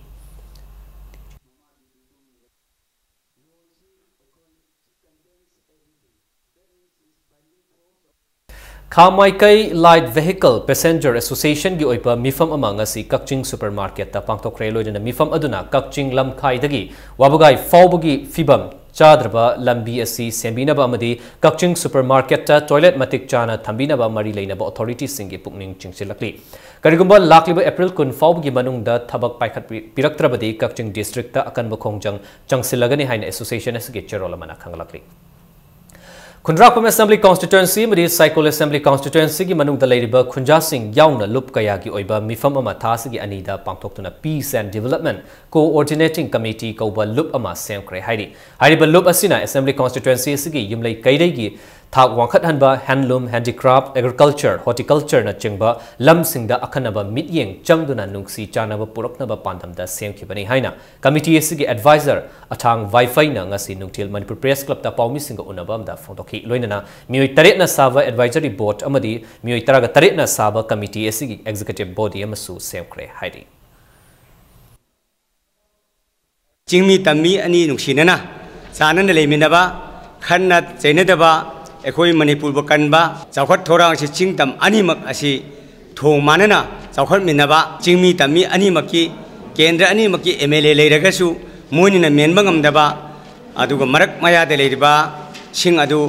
ꯈꯥ ꯃꯥꯏꯀꯩ Light Vehicle Passenger Associationꯒꯤ ꯑꯣꯏꯕ ꯃꯤꯐꯝ ꯑꯃ ꯉꯁꯤ ꯀꯛꯆꯤꯡ Supermarketꯇ ꯄꯥꯡꯊꯣꯛꯈ꯭ꯔꯦ꯫ ꯂꯣꯏꯅꯅ ꯃꯤꯐꯝ ꯑꯗꯨꯅ ꯀꯛꯆꯤꯡ ꯂꯝꯈꯥꯏꯗꯒꯤ ꯋꯥꯕꯒꯥꯏ ꯐꯥꯎꯕꯒꯤ ꯐꯤꯕꯝ, ꯆꯥꯗ꯭ꯔꯕ ꯂꯝꯕꯤ ꯑꯁꯤ ꯁꯦꯝꯕꯤꯅꯕ ꯑꯃꯗꯤ ꯀꯛꯆꯤꯡ Supermarketꯇ toilet ꯃꯇꯤꯛ ꯆꯥꯅ ꯊꯝꯕꯤꯅꯕ ꯃꯔꯤ ꯂꯩꯅꯕ authorityꯁꯤꯡꯒꯤ ꯄꯨꯛꯅꯤꯡ ꯆꯤꯡꯁꯤꯜꯂꯛꯂꯤ꯫ ꯀꯔꯤꯒꯨꯝꯕ ꯂꯥꯛꯂꯤꯕ April ꯀꯨꯟ ꯐꯥꯎꯕꯒꯤ ꯃꯅꯨꯡꯗ ꯊꯕꯛ ꯄꯥꯏꯈꯠꯄꯤꯔꯛꯇ꯭ꯔꯕꯗꯤ ꯀꯛꯆꯤꯡ districtꯇ ꯑꯀꯟꯕ ꯈꯣꯡꯖꯪ ꯆꯪꯁꯤꯜꯂꯒꯅꯤ ꯍꯥꯏꯅ association ꯑꯁꯤꯒꯤ ꯆꯦꯔꯣꯜ ꯑꯃꯅ ꯈꯪꯂꯛꯂꯤ꯫ ꯈꯨꯟꯗ꯭ꯔꯥꯛꯄꯝ Assembly Constituency ꯑꯃꯗꯤ ꯁꯥꯏꯀꯣꯜ Assembly Constituencyꯒꯤ ꯃꯅꯨꯡꯗ ꯂꯩꯔꯤꯕ ꯈꯨꯟꯖꯥꯁꯤꯡ ꯌꯥꯎꯅ ꯂꯨꯞ ꯀꯌꯥꯒꯤ ꯑꯣꯏꯕ ꯃꯤꯐꯝ ꯑꯃ ꯊꯥ ꯑꯁꯤꯒꯤ ꯑꯅꯤꯗ ꯄꯥꯡꯊꯣꯛꯇꯨꯅ Peace and Development Coordinating Committee ꯀꯧꯕ ꯂꯨꯞ ꯑꯃ ꯁꯦꯝꯈ꯭ꯔꯦ ꯍꯥꯏꯔꯤ꯫ ꯍꯥꯏꯔꯤꯕ ꯂꯨꯞ ꯑꯁꯤꯅ Assembly Constituency ꯑꯁꯤꯒꯤ ꯌꯨꯝꯂꯩ ꯀꯩꯔꯩꯒꯤ ꯊꯥꯛ ꯋꯥꯡꯈꯠꯍꯟꯕ, handloom, handicraft, agriculture, horticultureꯅꯆꯤꯡꯕ ꯂꯝꯁꯤꯡꯗ ꯑꯈꯟꯅꯕ ꯃꯤꯠꯌꯦꯡ ꯆꯪꯗꯨꯅ ꯅꯨꯡꯁꯤ ꯆꯥꯟꯅꯕ ꯄꯨꯔꯛꯅꯕ ꯄꯥꯟꯗꯝꯗ ꯁꯦꯝꯈꯤꯕꯅꯤ ꯍꯥꯏꯅ committee ꯑꯁꯤꯒꯤ advisor ꯑꯊꯥꯡ ꯋꯥꯏꯐꯩꯅ ꯉꯁꯤ ꯅꯨꯡꯊꯤꯜ Manipur Press Clubꯇ ꯄꯥꯎꯃꯤꯁꯤꯡꯒ ꯎꯅꯕ ꯑꯃꯗ ꯐꯣꯡꯗꯣꯛꯈꯤ꯫ ꯂꯣꯏꯅꯅ ꯃꯤꯑꯣꯏ ꯇꯔꯦꯠꯅ ꯁꯥꯕ advisory board ꯑꯃꯗꯤ ꯃꯤꯑꯣꯏ ꯇꯔꯥꯒ ꯇꯔꯦꯠꯅ ꯁꯥꯕ committee ꯑꯁꯤꯒꯤ executive body ꯑꯃꯁꯨ ꯁꯦꯝꯈ꯭ꯔꯦ ꯍꯥꯏꯔꯤ꯫ ꯆꯤꯡꯃꯤ ꯇꯝꯃꯤ ꯑꯅꯤ ꯅꯨꯡꯁꯤꯅꯅ ꯆꯥꯟꯅꯅ ꯂꯩꯃꯤꯟꯅꯕ, ꯈꯠꯅ ꯆꯩꯅꯗꯕ, ꯑꯩꯈꯣꯏ ꯃꯅꯤꯄꯨꯔꯕꯨ ꯀꯟꯕ, ꯆꯥꯎꯈꯠ ꯊꯧꯔꯥꯡꯁꯤ ꯆꯤꯡ ꯇꯝ ꯑꯅꯤꯃꯛ ꯑꯁꯤ ꯊꯣꯡ ꯃꯥꯟꯅꯅ ꯆꯥꯎꯈꯠꯃꯤꯟꯅꯕ, ꯆꯤꯡꯃꯤ ꯇꯝꯃꯤ ꯑꯅꯤꯃꯛꯀꯤ, ꯀꯦꯟꯗ꯭ꯔ ꯑꯅꯤꯃꯛꯀꯤ M L A ꯂꯩꯔꯒꯁꯨ ꯃꯣꯏꯅꯤꯅ ꯃꯦꯟꯕ ꯉꯝꯗꯕ, ꯑꯗꯨꯒ ꯃꯔꯛ ꯃꯌꯥꯗ ꯂꯩꯔꯤꯕꯁꯤꯡ ꯑꯗꯨ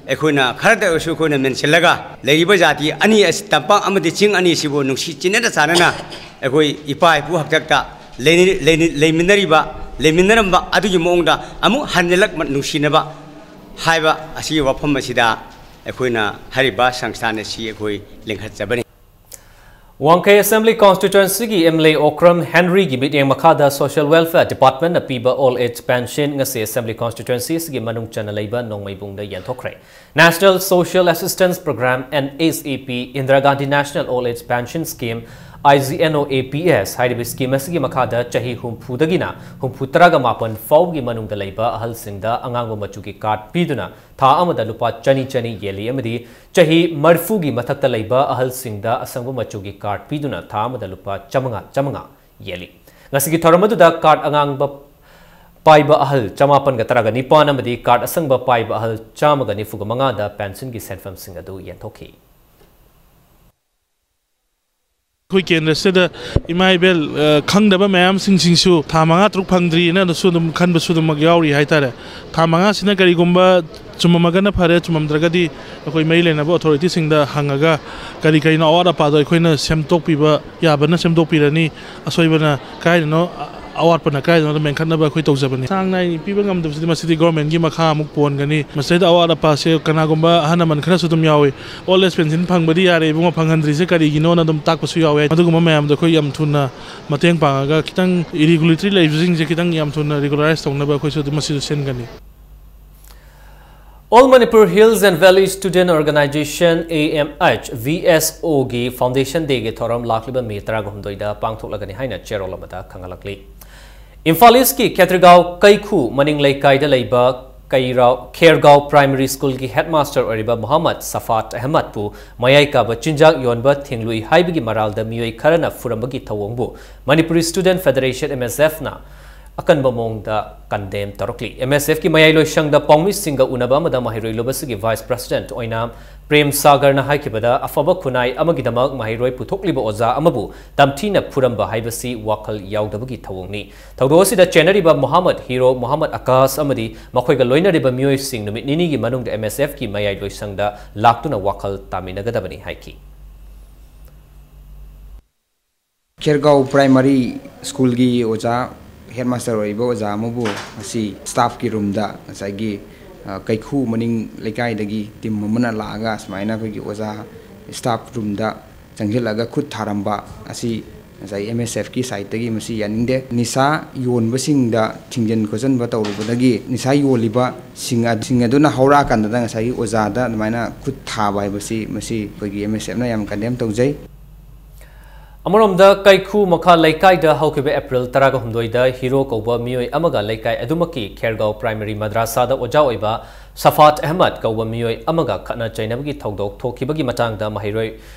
ꯑꯩꯈꯣꯏꯅ ꯈꯔꯗ ꯑꯣꯏꯔꯁꯨ ꯑꯩꯈꯣꯏꯅ ꯃꯦꯟꯁꯤꯜꯂꯒ, ꯂꯩꯔꯤꯕ ꯖꯥꯇꯤ ꯑꯅꯤ ꯑꯁꯤ, ꯇꯝꯄꯥꯛ ꯑꯃꯗꯤ ꯆꯤꯡ ꯑꯅꯤꯁꯤꯕꯨ ꯅꯨꯡꯁꯤ ꯆꯤꯟꯅꯅ ꯆꯥꯟꯅꯅ ꯑꯩꯈꯣꯏ ꯏꯄꯥ ꯏꯄꯨ ꯍꯥꯛꯇꯛꯇ ꯂꯩꯅ-, ꯂꯩꯅ-, ꯂꯩꯃꯤꯟꯅꯔꯤꯕ, ꯂꯩꯃꯤꯟꯅꯔꯝꯕ ꯑꯗꯨꯒꯤ ꯃꯑꯣꯡꯗ ꯑꯃꯨꯛ ꯍꯟꯖꯤꯜꯂꯛ ꯅꯨꯡꯁꯤꯅꯕ ꯍꯥꯏꯕ ꯑꯁꯤꯒꯤ ꯋꯥꯐꯝ ꯑꯁꯤꯗ ꯑꯩꯈꯣꯏꯅ ꯍꯥꯏꯔꯤꯕ ꯁꯪꯁꯊꯥꯟ ꯑꯁꯤ ꯑꯩꯈꯣꯏ ꯂꯤꯡꯈꯠꯆꯕꯅꯤ꯫ ꯋꯥꯡꯈꯩ Assembly Constituency ꯒꯤ M L A Okram Henry ꯒꯤ ꯃꯤꯠꯌꯦꯡ ꯃꯈꯥꯗ Social Welfare Department ꯅ ꯄꯤꯕ Old Age Pension ꯉꯁꯤ Assembly Constituency ꯑꯁꯤꯒꯤ ꯃꯅꯨꯡ ꯆꯟꯅ ꯂꯩꯕ ꯅꯣꯡꯃꯩꯕꯨꯡꯗ ꯌꯦꯟꯊꯣꯛꯈ꯭ꯔꯦ꯫ National Social Assistance Program, N S A P, Indira Gandhi National Old Age Pension Scheme, I G N O A P S ꯍꯥꯏꯔꯤꯕ scheme ꯑꯁꯤꯒꯤ ꯃꯈꯥꯗ ꯆꯍꯤ ꯍꯨꯝꯐꯨꯗꯒꯤꯅ ꯍꯨꯝꯐꯨ ꯇꯔꯥꯒ ꯃꯥꯄꯟ ꯐꯥꯎꯒꯤ ꯃꯅꯨꯡꯗ ꯂꯩꯕ ꯑꯍꯜꯁꯤꯡꯗ ꯑꯉꯥꯡꯕ ꯃꯆꯨꯒꯤ card ꯄꯤꯗꯨꯅ ꯊꯥ ꯑꯃꯗ ꯂꯨꯄꯥ ꯆꯅꯤ ꯆꯅꯤ ꯌꯦꯜꯂꯤ ꯑꯃꯗꯤ ꯆꯍꯤ ꯃꯔꯤꯐꯨꯒꯤ ꯃꯊꯛꯇ ꯂꯩꯕ ꯑꯍꯜꯁꯤꯡꯗ ꯑꯁꯪꯕ ꯃꯆꯨꯒꯤ card ꯄꯤꯗꯨꯅ ꯊꯥ ꯑꯃꯗ ꯂꯨꯄꯥ ꯆꯥꯃꯉꯥ ꯆꯥꯃꯉꯥ ꯌꯦꯜꯂꯤ꯫ ꯉꯁꯤꯒꯤ ꯊꯧꯔꯝ ꯑꯗꯨꯗ card ꯑꯉꯥꯡꯕ ꯄꯥꯏꯕ ꯑꯍꯜ ꯆꯃꯥꯄꯟꯒ ꯇꯔꯥꯒ ꯅꯤꯄꯥꯟ ꯑꯃꯗꯤ card ꯑꯁꯪꯕ ꯄꯥꯏꯕ ꯑꯍꯜ ꯆꯥꯝꯃꯒ ꯅꯤꯐꯨꯒ ꯃꯉꯥꯗ pension ꯒꯤ ꯁꯦꯟꯐꯝꯁꯤꯡ ꯑꯗꯨ ꯌꯦꯟꯊꯣꯛꯈꯤ꯫ ꯑꯩꯈꯣꯏ ꯀꯦꯟꯗ꯭ꯔꯁꯤꯗ ꯏꯃꯥ ꯏꯕꯦꯜ, ꯑ, ꯈꯪꯗꯕ ꯃꯌꯥꯝꯁꯤꯡꯁꯤꯁꯨ ꯊꯥ ꯃꯉꯥ ꯇꯔꯨꯛ ꯐꯪꯗ꯭ꯔꯤꯅꯁꯨ ꯑꯗꯨꯝ ꯈꯟꯕꯁꯨ ꯑꯗꯨꯃꯛ ꯌꯥꯎꯔꯤ ꯍꯥꯏꯇꯥꯔꯦ꯫ ꯊꯥ ꯃꯉꯥꯁꯤꯅ ꯀꯔꯤꯒꯨꯝꯕ ꯆꯨꯝꯃꯝꯃꯒꯅ ꯐꯔꯦ, ꯆꯨꯝꯃꯝꯗ꯭ꯔꯒꯗꯤ ꯑꯩꯈꯣꯏ ꯃꯔꯤ ꯂꯩꯅꯕ authority ꯁꯤꯡꯗ ꯍꯪꯉꯒ ꯀꯔꯤ ꯀꯔꯤꯅꯣ ꯑꯋꯥꯠ ꯑꯄꯥꯗꯣ ꯑꯩꯈꯣꯏꯅ ꯁꯦꯝꯗꯣꯛꯄꯤꯕ ꯌꯥꯕꯅ ꯁꯦꯝꯗꯣꯛꯄꯤꯔꯅꯤ, ꯑꯁꯣꯏꯕꯅ ꯀꯥꯏꯗꯅꯣ, ꯑꯋꯥꯠꯄꯅ ꯀꯥꯏꯗꯅꯣ ꯃꯦꯟꯈꯠꯅꯕ ꯑꯩꯈꯣꯏ ꯇꯧꯖꯕꯅꯤ꯫ ꯆꯥꯡ ꯅꯥꯏꯅ ꯄꯤꯕ ꯉꯝꯗꯕꯁꯤꯗꯤ ꯃꯁꯤꯗꯤ government ꯀꯤ ꯃꯈꯥ ꯑꯃꯨꯛ ꯄꯣꯟꯒꯅꯤ꯫ ꯃꯁꯤꯗꯩꯗ ꯑꯋꯥꯠ ꯑꯄꯥꯁꯦ ꯀꯅꯥꯒꯨꯝꯕ ꯑꯍꯜ ꯂꯃꯟ ꯈꯔꯁꯨ ꯑꯗꯨꯝ ꯌꯥꯎꯏ꯫ Old age pension ꯐꯪꯕꯗꯤ ꯌꯥꯔꯦ ꯏꯕꯨꯡꯉꯣ, ꯐꯪꯍꯟꯗ꯭ꯔꯤꯁꯦ ꯀꯔꯤꯒꯤꯅꯣꯅ ꯑꯗꯨꯝ ꯇꯥꯛꯄꯁꯨ ꯌꯥꯎꯋꯦ꯫ ꯑꯗꯨꯒꯨꯝꯕ ꯃꯌꯥꯝꯗꯣ ꯑꯩꯈꯣꯏ ꯌꯥꯝ ꯊꯨꯅ ꯃꯇꯦꯡ ꯄꯥꯡꯉꯒ ꯈꯤꯇꯪ irregularity ꯂꯩꯕꯁꯤꯡꯁꯦ ꯈꯤꯇꯪ ꯌꯥꯝ ꯊꯨꯅ regularize ꯇꯧꯅꯕ ꯑꯩꯈꯣꯏꯁꯨ ꯑꯗꯨꯝ ꯃꯁꯤꯁꯨ ꯁꯤꯟꯒꯅꯤ꯫ All Manipur Hills and Valley Student Organization, A M H V S O ꯒꯤ Foundation Day ꯒꯤ ꯊꯧꯔꯝ ꯂꯥꯛꯂꯤꯕ ꯃꯦ ꯇꯔꯥꯒ ꯍꯨꯝꯗꯣꯏꯗ ꯄꯥꯡꯊꯣꯛꯂꯒꯅꯤ ꯍꯥꯏꯅ ꯆꯦꯔꯣꯜ ꯑꯃꯗ ꯈꯪꯍꯜꯂꯛꯂꯤ꯫ ꯏꯝꯐꯥꯜ ꯏꯁꯀꯤ ꯈꯦꯇ꯭ꯔꯤꯒꯥꯎ ꯀꯩꯈꯨ ꯃꯅꯤꯡ ꯂꯩꯀꯥꯏꯗ ꯂꯩꯕ ꯀꯩꯔꯥꯎ-, ꯈꯦꯔꯒꯥꯎ Primary School ꯒꯤ headmaster ꯑꯣꯏꯔꯤꯕ ꯃꯣꯍꯝꯃꯗ ꯁꯐꯥꯠ ꯑꯍꯃꯗꯄꯨ ꯃꯌꯥꯏ ꯀꯥꯕ ꯆꯤꯟꯖꯥꯛ ꯌꯣꯟꯕ ꯊꯤꯡꯂꯨꯏ ꯍꯥꯏꯕꯒꯤ ꯃꯔꯥꯜꯗ ꯃꯤꯑꯣꯏ ꯈꯔꯅ ꯐꯨꯔꯝꯕꯒꯤ ꯊꯧꯑꯣꯡꯕꯨ Manipuri Student Federation, M S F, ꯅ ꯑꯀꯟꯕ ꯃꯑꯣꯡꯗ condemn ꯇꯧꯔꯛꯂꯤ꯫ M S F ꯀꯤ ꯃꯌꯥꯏ ꯂꯣꯏꯁꯪꯗ ꯄꯥꯎꯃꯤꯁꯤꯡꯒ ꯎꯅꯕ ꯑꯃꯗ ꯃꯍꯩꯔꯣꯏ ꯂꯣꯕꯁꯤꯒꯤ Vice President ꯑꯣꯏꯅ ꯄ꯭ꯔꯦꯝ ꯁꯥꯒꯔꯅ ꯍꯥꯏꯈꯤꯕꯗ, ꯑꯐꯕ ꯈꯨꯟꯅꯥꯏ ꯑꯃꯒꯤꯗꯃꯛ ꯃꯍꯩꯔꯣꯏ ꯄꯨꯊꯣꯛꯂꯤꯕ ꯑꯣꯖꯥ ꯑꯃꯕꯨ ꯇꯝꯊꯤꯅ ꯐꯨꯔꯝꯕ ꯍꯥꯏꯕꯁꯤ ꯋꯥꯈꯜ ꯌꯥꯎꯗꯕꯒꯤ ꯊꯧꯑꯣꯡꯅꯤ꯫ ꯊꯧꯗꯣꯛ ꯑꯁꯤꯗ ꯆꯦꯟꯅꯔꯤꯕ ꯃꯣꯍꯝꯃꯗ ꯍꯤꯔꯣ, ꯃꯣꯍꯝꯃꯗ ꯑꯀꯥꯁ ꯑꯃꯗꯤ ꯃꯈꯣꯏꯒ ꯂꯣꯏꯅꯔꯤꯕ ꯃꯤꯑꯣꯏꯁꯤꯡ ꯅꯨꯃꯤꯠ ꯅꯤꯅꯤꯒꯤ ꯃꯅꯨꯡꯗ M S F ꯀꯤ ꯃꯌꯥꯏ ꯂꯣꯏꯁꯪꯗ ꯂꯥꯛꯇꯨꯅ ꯋꯥꯈꯜ ꯇꯥꯃꯤꯟꯅꯒꯗꯕꯅꯤ ꯍꯥꯏꯈꯤ꯫ ꯈꯦꯔꯒꯥꯎ Primary School ꯒꯤ ꯑꯣꯖꯥ, headmaster ꯑꯣꯏꯔꯤꯕ ꯑꯣꯖꯥ ꯑꯃꯕꯨ ꯉꯁꯤ staff ꯀꯤ room ꯗ ꯉꯁꯥꯏꯒꯤ, ꯑ, ꯀꯩꯈꯨ ꯃꯅꯤꯡ ꯂꯩꯀꯥꯏꯗꯒꯤ team ꯑꯃꯅ ꯂꯥꯛꯑꯒ ꯁꯨꯃꯥꯏꯅ ꯑꯩꯈꯣꯏꯒꯤ ꯑꯣꯖꯥ staff room ꯗ ꯆꯪꯁꯤꯜꯂꯒ ꯈꯨꯠ ꯊꯥꯔꯝꯕ ꯑꯁꯤ ꯉꯁꯥꯏ M S F ꯀꯤ side ꯇꯒꯤ ꯃꯁꯤ ꯌꯥꯅꯤꯡꯗꯦ꯫ ꯅꯤꯁꯥ ꯌꯣꯟꯕꯁꯤꯡꯗ ꯊꯤꯡꯖꯤꯟ ꯈꯣꯠꯆꯤꯟꯕ ꯇꯧꯔꯨꯕꯗꯒꯤ ꯅꯤꯁꯥ ꯌꯣꯜꯂꯤꯕꯁꯤꯡ ꯑꯗ-, ꯁꯤꯡ ꯑꯗꯨꯅ ꯍꯧꯔꯛꯑꯀꯥꯟꯗꯗ ꯉꯁꯥꯏꯒꯤ ꯑꯣꯖꯥꯗ ꯑꯗꯨꯃꯥꯏꯅ ꯈꯨꯠ ꯊꯥꯕ ꯍꯥꯏꯕꯁꯤ ꯃꯁꯤ ꯑꯩꯈꯣꯏꯒꯤ M S F ꯅ ꯌꯥꯝ condemn ꯇꯧꯖꯩ꯫ ꯑꯃꯔꯣꯝꯗ, ꯀꯩꯈꯨ ꯃꯈꯥ ꯂꯩꯀꯥꯏꯗ ꯍꯧꯈꯤꯕ April ꯇꯔꯥꯍꯨꯝꯗꯣꯏꯗ ꯍꯤꯔꯣ ꯀꯧꯕ ꯃꯤꯑꯣꯏ ꯑꯃꯒ ꯂꯩꯀꯥꯏ ꯑꯗꯨꯃꯛꯀꯤ ꯈꯦꯔꯒꯥꯎ ꯄ꯭ꯔꯥꯏꯃꯔꯤ ꯃꯗ꯭ꯔꯥꯁꯥꯗ ꯑꯣꯖꯥ ꯑꯣꯏꯕ ꯁꯐꯥꯠ ꯑꯍꯃꯗ ꯀꯧꯕ ꯃꯤꯑꯣꯏ ꯑꯃꯒ ꯈꯠꯅ ꯆꯩꯅꯕꯒꯤ ꯊꯧꯗꯣꯛ ꯊꯣꯛꯈꯤꯕꯒꯤ ꯃꯇꯥꯡꯗ ꯃꯍꯩꯔꯣꯏ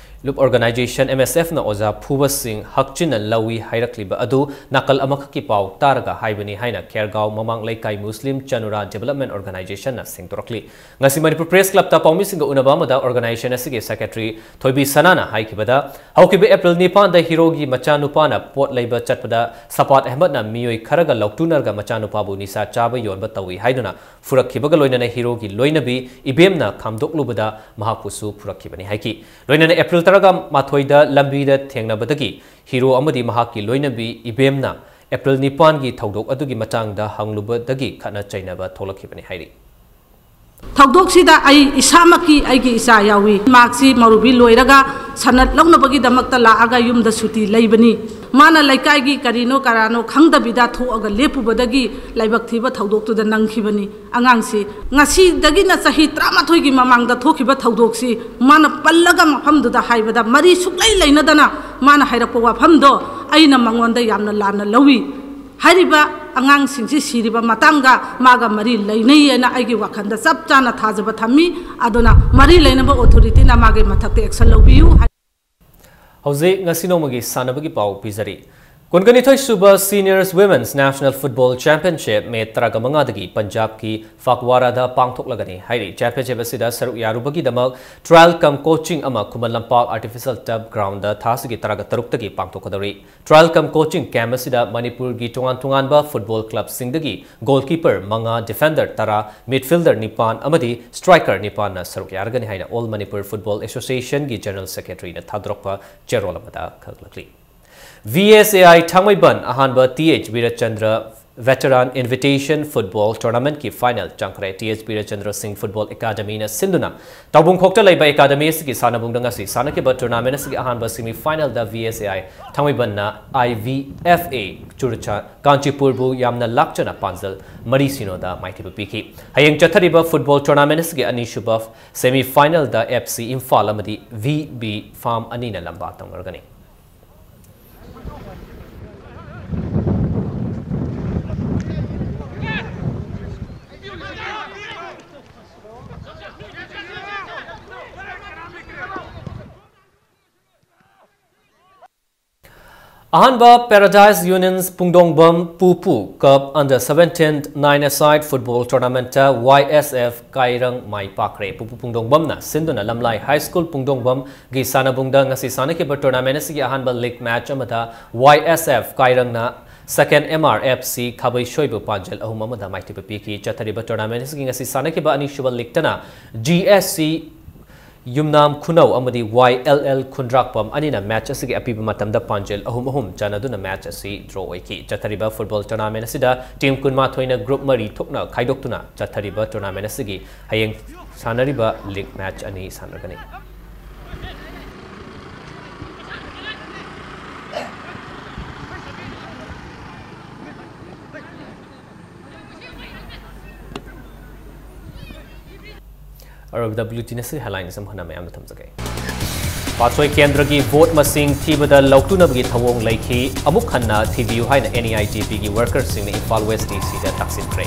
ꯂꯨꯞ organization M S F ꯅ ꯑꯣꯖꯥ ꯐꯨꯕꯁꯤꯡ ꯍꯛꯆꯤꯟꯅ ꯂꯧꯏ ꯍꯥꯏꯔꯛꯂꯤꯕ ꯑꯗꯨ ꯅꯥꯀꯜ ꯑꯃꯈꯛꯀꯤ ꯄꯥꯎ ꯇꯥꯔꯒ ꯍꯥꯏꯕꯅꯤ ꯍꯥꯏꯅ ꯈꯦꯔꯒꯥꯎ ꯃꯃꯥꯡ ꯂꯩꯀꯥꯏ ꯃꯨꯁꯂꯤꯝ ꯆꯅꯨꯔꯥ Development Organization ꯅ ꯁꯦꯡꯗꯣꯔꯛꯂꯤ꯫ ꯉꯁꯤ ꯃꯅꯤꯄꯨꯔ Press Club ꯇ ꯄꯥꯎꯃꯤꯁꯤꯡꯒ ꯎꯅꯕ ꯑꯃꯗ organization ꯑꯁꯤꯒꯤ secretary ꯊꯣꯏꯕꯤ ꯁꯅꯥꯅ ꯍꯥꯏꯈꯤꯕꯗ, ꯍꯧꯈꯤꯕ April ꯅꯤꯄꯥꯟꯗ ꯍꯤꯔꯣꯒꯤ ꯃꯆꯥꯅꯨꯄꯥꯅ ꯄꯣꯠ ꯂꯩꯕ ꯆꯠꯄꯗ ꯁꯐꯥꯠ ꯑꯍꯃꯗꯅ ꯃꯤꯑꯣꯏ ꯈꯔꯒ ꯂꯧꯇꯨꯅꯔꯒ ꯃꯆꯥꯅꯨꯄꯥꯕꯨ ꯅꯤꯁꯥ ꯆꯥꯕ ꯌꯣꯟꯕ ꯇꯧꯏ ꯍꯥꯏꯗꯨꯅ ꯐꯨꯔꯛꯈꯤꯕꯒ ꯂꯣꯏꯅꯅ ꯍꯤꯔꯣꯒꯤ ꯂꯣꯏꯅꯕꯤ ꯏꯕꯦꯝꯅ ꯈꯥꯝꯗꯣꯛꯂꯨꯕꯗ ꯃꯍꯥꯛꯄꯨꯁꯨ ꯐꯨꯔꯛꯈꯤꯕꯅꯤ ꯍꯥꯏꯈꯤ꯫ ꯂꯣꯏꯅꯅ April ꯇꯔꯥꯃꯥꯊꯣꯏꯗ ꯂꯝꯕꯤꯗ ꯊꯦꯡꯅꯕꯗꯒꯤ ꯍꯤꯔꯣ ꯑꯃꯗꯤ ꯃꯍꯥꯛꯀꯤ ꯂꯣꯏꯅꯕꯤ ꯏꯕꯦꯝꯅ April ꯅꯤꯄꯥꯟꯒꯤ ꯊꯧꯗꯣꯛ ꯑꯗꯨꯒꯤ ꯃꯇꯥꯡꯗ ꯍꯪꯂꯨꯕꯗꯒꯤ ꯈꯠꯅ ꯆꯩꯅꯕ ꯊꯣꯛꯂꯛꯈꯤꯕꯅꯤ ꯍꯥꯏꯔꯤ꯫ ꯊꯧꯗꯣꯛꯁꯤꯗ ꯑꯩ ꯏꯁꯥꯃꯛꯀꯤ ꯑꯩꯒꯤ ꯏꯆꯥ ꯌꯥꯎꯏ꯫ ꯃꯍꯥꯛꯁꯤ ꯃꯧꯔꯨꯕꯤ ꯂꯣꯏꯔꯒ ꯁꯅꯠ ꯂꯧꯅꯕꯒꯤꯗꯃꯛꯇ ꯂꯥꯛꯑꯒ ꯌꯨꯝꯗ ꯁꯨꯇꯤ ꯂꯩꯕꯅꯤ꯫ ꯃꯥꯅ ꯂꯩꯀꯥꯏꯒꯤ ꯀꯔꯤꯅꯣ ꯀꯔꯥꯅꯣ ꯈꯪꯗꯕꯤꯗ ꯊꯣꯛꯑꯒ ꯂꯦꯞꯄꯨꯕꯗꯒꯤ ꯂꯥꯏꯕꯛ ꯊꯤꯕ ꯊꯧꯗꯣꯛꯇꯨꯗ ꯅꯪꯈꯤꯕꯅꯤ꯫ ꯑꯉꯥꯡꯁꯤ ꯉꯁꯤꯗꯒꯤꯅ ꯆꯍꯤ ꯇꯔꯥꯃꯥꯊꯣꯏꯒꯤ ꯃꯃꯥꯡꯗ ꯊꯣꯛꯈꯤꯕ ꯊꯧꯗꯣꯛꯁꯤ ꯃꯥꯅ ꯄꯜꯂꯒ ꯃꯐꯝꯗꯨꯗ ꯍꯥꯏꯕꯗ ꯃꯔꯤ ꯁꯨꯛꯂꯩ ꯂꯩꯅꯗꯅ ꯃꯥꯅ ꯍꯥꯏꯔꯛꯄ ꯋꯥꯐꯝꯗꯣ ꯑꯩꯅ ꯃꯉꯣꯟꯗ ꯌꯥꯝꯅ ꯂꯥꯟꯅ ꯂꯧꯏ꯫ ꯍꯥꯏꯔꯤꯕ ꯑꯉꯥꯡꯁꯤꯡꯁꯤ ꯁꯤꯔꯤꯕ ꯃꯇꯥꯡꯒ ꯃꯥꯒ ꯃꯔꯤ ꯂꯩꯅꯩ ꯍꯥꯏꯅ ꯑꯩꯒꯤ ꯋꯥꯈꯜꯗ ꯆꯞ ꯆꯥꯅ ꯊꯥꯖꯕ ꯊꯝꯃꯤ꯫ ꯑꯗꯨꯅ ꯃꯔꯤ ꯂꯩꯅꯕ authority ꯅ ꯃꯥꯒꯤ ꯃꯊꯛꯇ action ꯂꯧꯕꯤꯌꯨ꯫ ꯍꯧꯖꯤꯛ ꯉꯁꯤ ꯅꯣꯡꯃꯒꯤ ꯁꯥꯟꯅꯕꯒꯤ ꯄꯥꯎ ꯄꯤꯖꯔꯤ꯫ ꯀꯨꯟꯒꯅꯤꯊꯣꯏ ꯁꯨꯕ Seniors Women's National Football Championship May ꯇꯔꯥꯃꯉꯥꯗꯒꯤ ꯄꯟꯖꯥꯕꯀꯤ ꯐꯥꯒꯋꯥꯔꯥꯗ ꯄꯥꯡꯊꯣꯛꯂꯒꯅꯤ ꯍꯥꯏꯔꯤ꯫ Championship ꯑꯁꯤꯗ ꯁꯔꯨꯛ ꯌꯥꯔꯨꯕꯒꯤꯗꯃꯛ trial cum coaching ꯑꯃ Khuman Lampak Artificial Turf Ground ꯗ ꯊꯥꯁꯤꯒꯤ ꯇꯔꯥꯇꯔꯨꯛꯇꯒꯤ ꯄꯥꯡꯊꯣꯛꯀꯗꯧꯔꯤ꯫ Trial cum coaching camp ꯑꯁꯤꯗ ꯃꯅꯤꯄꯨꯔꯒꯤ ꯇꯣꯉꯥꯟ ꯇꯣꯉꯥꯟꯕ football club ꯁꯤꯡꯗꯒꯤ goalkeeper ꯃꯉꯥ, defender ꯇꯔꯥ, midfielder ꯅꯤꯄꯥꯟ ꯑꯃꯗꯤ striker ꯅꯤꯄꯥꯟꯅ ꯁꯔꯨꯛ ꯌꯥꯔꯒꯅꯤ ꯍꯥꯏꯅ All Manipur Football Association ꯒꯤ General Secretary ꯅ ꯊꯥꯗꯣꯔꯛꯄ ꯆꯦꯔꯣꯜ ꯑꯃꯗ ꯈꯪꯂꯛꯂꯤ꯫ V S A I ꯊꯥꯡꯃꯩꯕꯟ ꯑꯍꯥꯟꯕ T H ꯕꯤꯔꯆꯟꯗ꯭ꯔ Veteran Invitation Football Tournamentꯀꯤ final ꯆꯪꯈ꯭ꯔꯦ꯫ ꯇꯤ ꯑꯦꯆ ꯕꯤꯔꯦꯆꯟꯗ꯭ꯔ ꯁꯤꯡ Football Academyꯅ ꯁꯤꯟꯗꯨꯅ ꯇꯥꯎꯕꯨꯡꯈꯣꯛꯇ ꯂꯩꯕ academy ꯑꯁꯤꯒꯤ ꯁꯥꯟꯅꯕꯨꯡꯗ ꯉꯁꯤ ꯁꯥꯟꯅꯈꯤꯕ tournament ꯑꯁꯤꯒꯤ ꯑꯍꯥꯟꯕ semi finalꯗ V S A I ꯊꯥꯡꯃꯩꯕꯟꯅ I V F A ꯆꯨꯔꯆꯥꯟ ꯀꯥꯟꯆꯤꯄꯨꯔꯕꯨ ꯌꯥꯝꯅ ꯂꯥꯛꯆꯅ ꯄꯥꯟꯖꯜ ꯃꯔꯤ ꯁꯤꯅꯣꯗ ꯃꯥꯏꯊꯤꯕ ꯄꯤꯈꯤ꯫ ꯍꯌꯦꯡ ꯆꯠꯊꯔꯤꯕ football tournament ꯑꯁꯤꯒꯤ ꯑꯅꯤꯁꯨꯕ semi finalꯗ F C ꯏꯝꯐꯥꯜ ꯑꯃꯗꯤ V B Farm ꯑꯅꯤꯅ ꯂꯝꯕꯥ ꯇꯧꯅꯔꯒꯅꯤ꯫ ꯑꯍꯥꯟꯕ Paradise Unions ꯄꯨꯡꯗꯣꯡꯕꯝ ꯄꯨꯄꯨ Cup Under Seventeen Nine-a-side Football Tournamentꯇ Y S F ꯀꯥꯏꯔꯪ ꯃꯥꯏ ꯄꯥꯛꯈ꯭ꯔꯦ꯫ ꯄꯨꯄꯨ ꯄꯨꯡꯗꯣꯡꯕꯝꯅ ꯁꯤꯟꯗꯨꯅ ꯂꯝꯂꯥꯏ High School ꯄꯨꯡꯗꯣꯡꯕꯝꯒꯤ ꯁꯥꯟꯅꯕꯨꯡꯗ ꯉꯁꯤ ꯁꯥꯟꯅꯈꯤꯕ tournament ꯑꯁꯤꯒꯤ ꯑꯍꯥꯟꯕ league match ꯑꯃꯗ Y S F ꯀꯥꯏꯔꯪꯅ second M R F C ꯈꯥꯕꯩ ꯁꯣꯏꯕꯨ ꯄꯥꯟꯖꯜ ꯑꯍꯨꯝ ꯑꯃꯗ ꯃꯥꯏꯊꯤꯕ ꯄꯤꯈꯤ꯫ ꯆꯠꯊꯔꯤꯕ tournament ꯑꯁꯤꯒꯤ ꯉꯁꯤ ꯁꯥꯟꯅꯈꯤꯕ ꯑꯅꯤꯁꯨꯕ leagueꯇꯅ G S C ꯌꯨꯝꯅꯥꯝ ꯈꯨꯅꯧ ꯑꯃꯗꯤ Y L L ꯈꯨꯟꯗ꯭ꯔꯥꯛꯄꯝ ꯑꯅꯤꯅ match ꯑꯁꯤꯒꯤ ꯑꯄꯤꯕ ꯃꯇꯝꯗ ꯄꯥꯟꯖꯜ ꯑꯍꯨꯝ ꯑꯍꯨꯝ ꯆꯥꯟꯅꯗꯨꯅ match ꯑꯁꯤ draw ꯑꯣꯏꯈꯤ꯫ ꯆꯠꯊꯔꯤꯕ football tournament ꯑꯁꯤꯗ team ꯀꯨꯟꯃꯥꯊꯣꯏꯅ group ꯃꯔꯤ ꯊꯣꯛꯅ ꯈꯥꯏꯗꯣꯛꯇꯨꯅ ꯆꯠꯊꯔꯤꯕ tournament ꯑꯁꯤꯒꯤ ꯍꯌꯦꯡ ꯁꯥꯟꯅꯔꯤꯕ league match ꯑꯅꯤ ꯁꯥꯟꯅꯒꯅꯤ꯫ ꯑꯔꯣꯏꯕꯗ bulletin ꯑꯁꯤ headlines ꯑꯃꯨꯛ ꯍꯟꯅ ꯃꯌꯥꯝꯗ ꯊꯝꯖꯒꯦ꯫ ꯄꯥꯠꯁꯣꯏ ꯀꯦꯟꯗ꯭ꯔꯒꯤ vote ꯃꯁꯤꯡ ꯊꯤꯕꯗ ꯂꯧꯇꯨꯅꯕꯒꯤ ꯊꯧꯑꯣꯡ ꯂꯩꯈꯤ, ꯑꯃꯨꯛ ꯍꯟꯅ ꯊꯤꯕꯤꯌꯨ ꯍꯥꯏꯅ N E I T Pꯒꯤ workersꯁꯤꯡꯅ Imphal West D Cꯗ ꯇꯥꯛꯁꯤꯟꯈ꯭ꯔꯦ꯫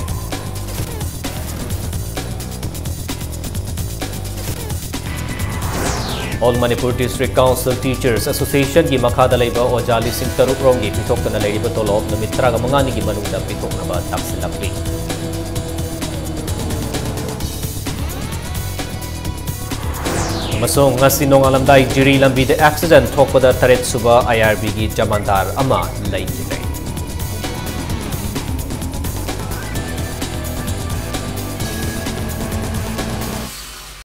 All Manipur District Council Teachers Associationꯒꯤ ꯃꯈꯥꯗ ꯂꯩꯕ ꯑꯣꯖꯥ ꯂꯤꯁꯤꯡ ꯇꯔꯨꯛ ꯔꯣꯝꯒꯤ ꯄꯤꯊꯣꯛꯇꯅ ꯂꯩꯔꯤꯕ ꯇꯣꯂꯣꯞ ꯅꯨꯃꯤꯠ ꯇꯔꯥꯃꯉꯥꯅꯤꯒꯤ ꯃꯅꯨꯡꯗ ꯄꯤꯊꯣꯛꯅꯕ ꯇꯥꯛꯁꯤꯜꯂꯛꯂꯤ꯫ ꯑꯃꯁꯨꯡ ꯉꯁꯤ ꯅꯣꯡꯉꯥꯜꯂꯝꯗꯥꯏ ꯖꯤꯔꯤ ꯂꯝꯕꯤꯗ accident ꯊꯣꯛꯄꯗ ꯇꯔꯦꯠ ꯁꯨꯕ I R Bꯒꯤ ꯖꯃꯥꯟꯗꯥꯔ ꯑꯃ ꯂꯩꯈꯤꯗꯦ꯫